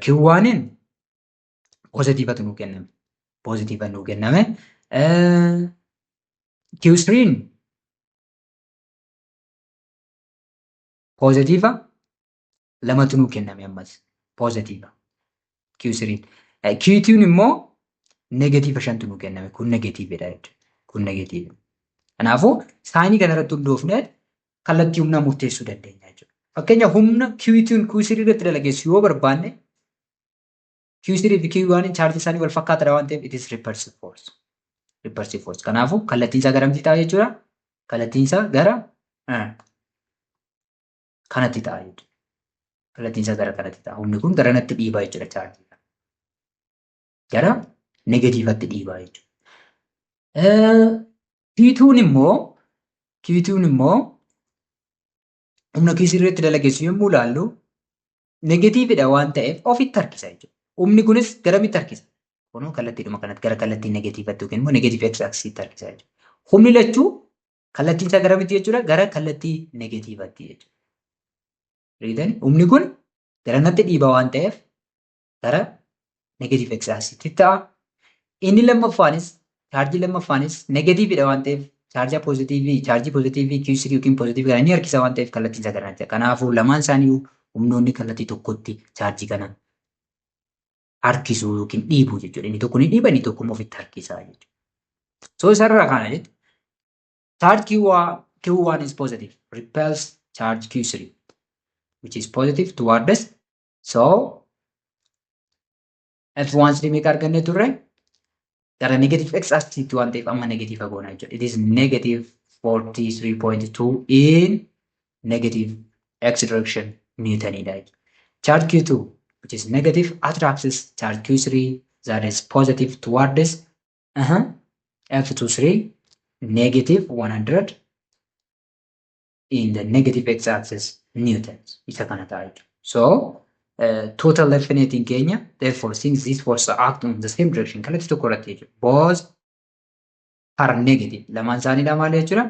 Q1n positiveatu nuu kenname. Positive nuu kenname. Q3n positive lamatu nuu kenname ammas. Positive. Q3n. Q2n immoo negative shantu nuu kenname. Kun negativedha jechuudha. Kun negative. Kanaafuu signii kana irratti hundoofnee kallattii humnaa murteessuu dandeenya jechuudha. Fakkeenya humna Q2n Q3 irratti dalageessu yoo barbaanne, Q3 fi Q1 chaarjii isaanii wal fakkaataadha waan ta'eef, it is repulsive force. Repulsive force. Kanaafuu kallattiin isaa garamti ta'a jechuudha? Kallattiin isaa gara kanatti ta'a jechuudha. Kallattiin isaa gara kanatti ta'a. Humni kun gara natti dhiibaa jechuudha chaarjii kana. Gara negativeatti dhiibaa jechuudha. Q2n immoo humna Q3 irratti dalageessu yommuu ilaallu negativedha waan ta'eef ofitti harkisa jechuudha. Humni kunis garamitti harkisa? Kunoo kallattiidhuma kanatti, gara kallattii negativeatti yookiin immoo negative x axisiitti harkisa jechuudha. Humni lachuu kallattiin isaa garamitti jechuudha? Gara kallattii negativeatti jechuudha. Argitanii? Humni kun gara natti dhiibaa waan ta'eef gara negative x axisiitti ta'a. Inni lammaffaanis, chaarjii lammaffaanis negativedha waan ta'eef chaarjii positive Q3 yookiin positive kana ni harkisa waan ta'eef kallattiin isaa gara natti. Kanaafuu lamaan isaanii humnoonni kallattii tokkotti chaarjii kana harkisuu yookiin dhiibuu jechuudha. Inni tokko ni dhiiba, inni tokko immoo ofitti harkisa jechuudha. So isarraa kana jechuudha. Charge Q1 is positive, repels charge Q3, which is positive towards. So F13 meeqa arganne turre? Gara negative x axis waan ta'eef amma negative goona jechuudha. It is negative 43.2 in negative x direction newtonidha jechuudha. Charge Q2, which is negative, attracts charge Q3 that is positive towards F23, negative 100 in the negative x axis newtons. Isa kana ta'a jechuudha. So total F netiin keenya, therefore, since these forces act on the same direction, kallattii tokko irratti jechuudha. Both are negative. Lamaan isaanii maal jechuudha?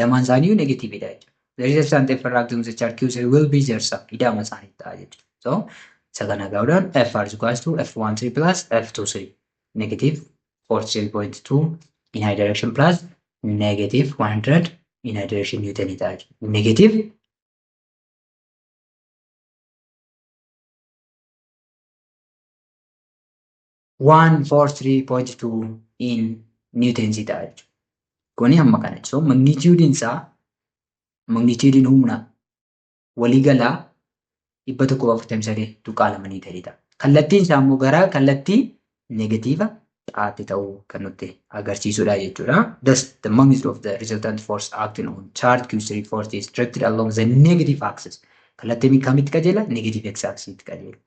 Lamaan isaaniiyyuu negativeidha jechuudha. The resultant F acting on the charge Q3 will be their sum. Ida'ama isaanii ta'a jechuudha. So isa kana gahuudhaan FR is equals to F13 plus F23, negative 43.2 in i direction plus negative 100 in i direction newton ta'a jechuudha. Negative 143.2 in newtons ta'a jechuudha. Kuni hamma kana. So magnitude isaa, magnitude humna waliigalaa 143.2 newtonii ta'a. Kallattiin isaa immoo gara kallattii negative xaatti ta'uu kan nutti agarsiisudha jechuudha. Thus, the magnitude of the resultant force acting on charge Q3 force is directed along the negative axis. Kallattii kamitti qajeela? Negative x axis qajeela.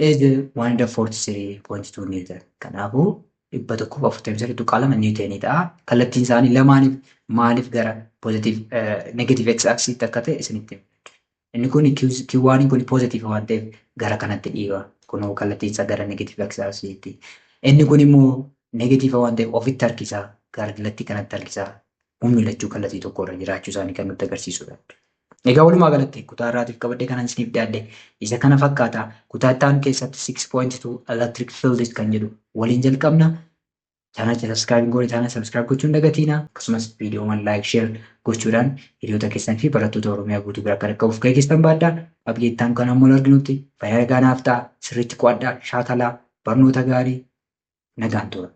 Is 143.2 newton. Kanaafuu 143.2 newtonii ta'a. Kallattiin isaanii lamaaniif maaliif gara positive negative x axis akka ta'e isinitti hima. Inni kun Q1 kun positive waan ta'eef gara kanatti dhiiba. Kunoo kallattiin isaa gara negative x axis. Inni kun immoo negative waan ta'eef ofitti harkisaa, gara kallattii kanatti harkisaa. Humni lachuu kallattii tokko irra jiraachuu isaanii kan nutti agarsiisudha. Egaa walumaa galatti kutaa irraatiif qabadhee kanan isiniif dhiyaadhe isa kana fakkaata. Kutaa itti aanu keessatti 6.2 electric fields kan jedhu waliin jalqabna. Channel subscribe goone channel subscribe gochuun dagatiina. Akkasumas viidiyoowwan like, share gochuudhaan hiriyoota keessan fi barattoota Oromiyaa guutuu bira akka dhaqqabuuf gahee keessan baadhaa. Abgeettaan kan ammoo arginutti fayyaa nagaa naaf ta'a. Sirriitti qo'adhaa, shaakalaa, barnoota gaarii, nagaan tura.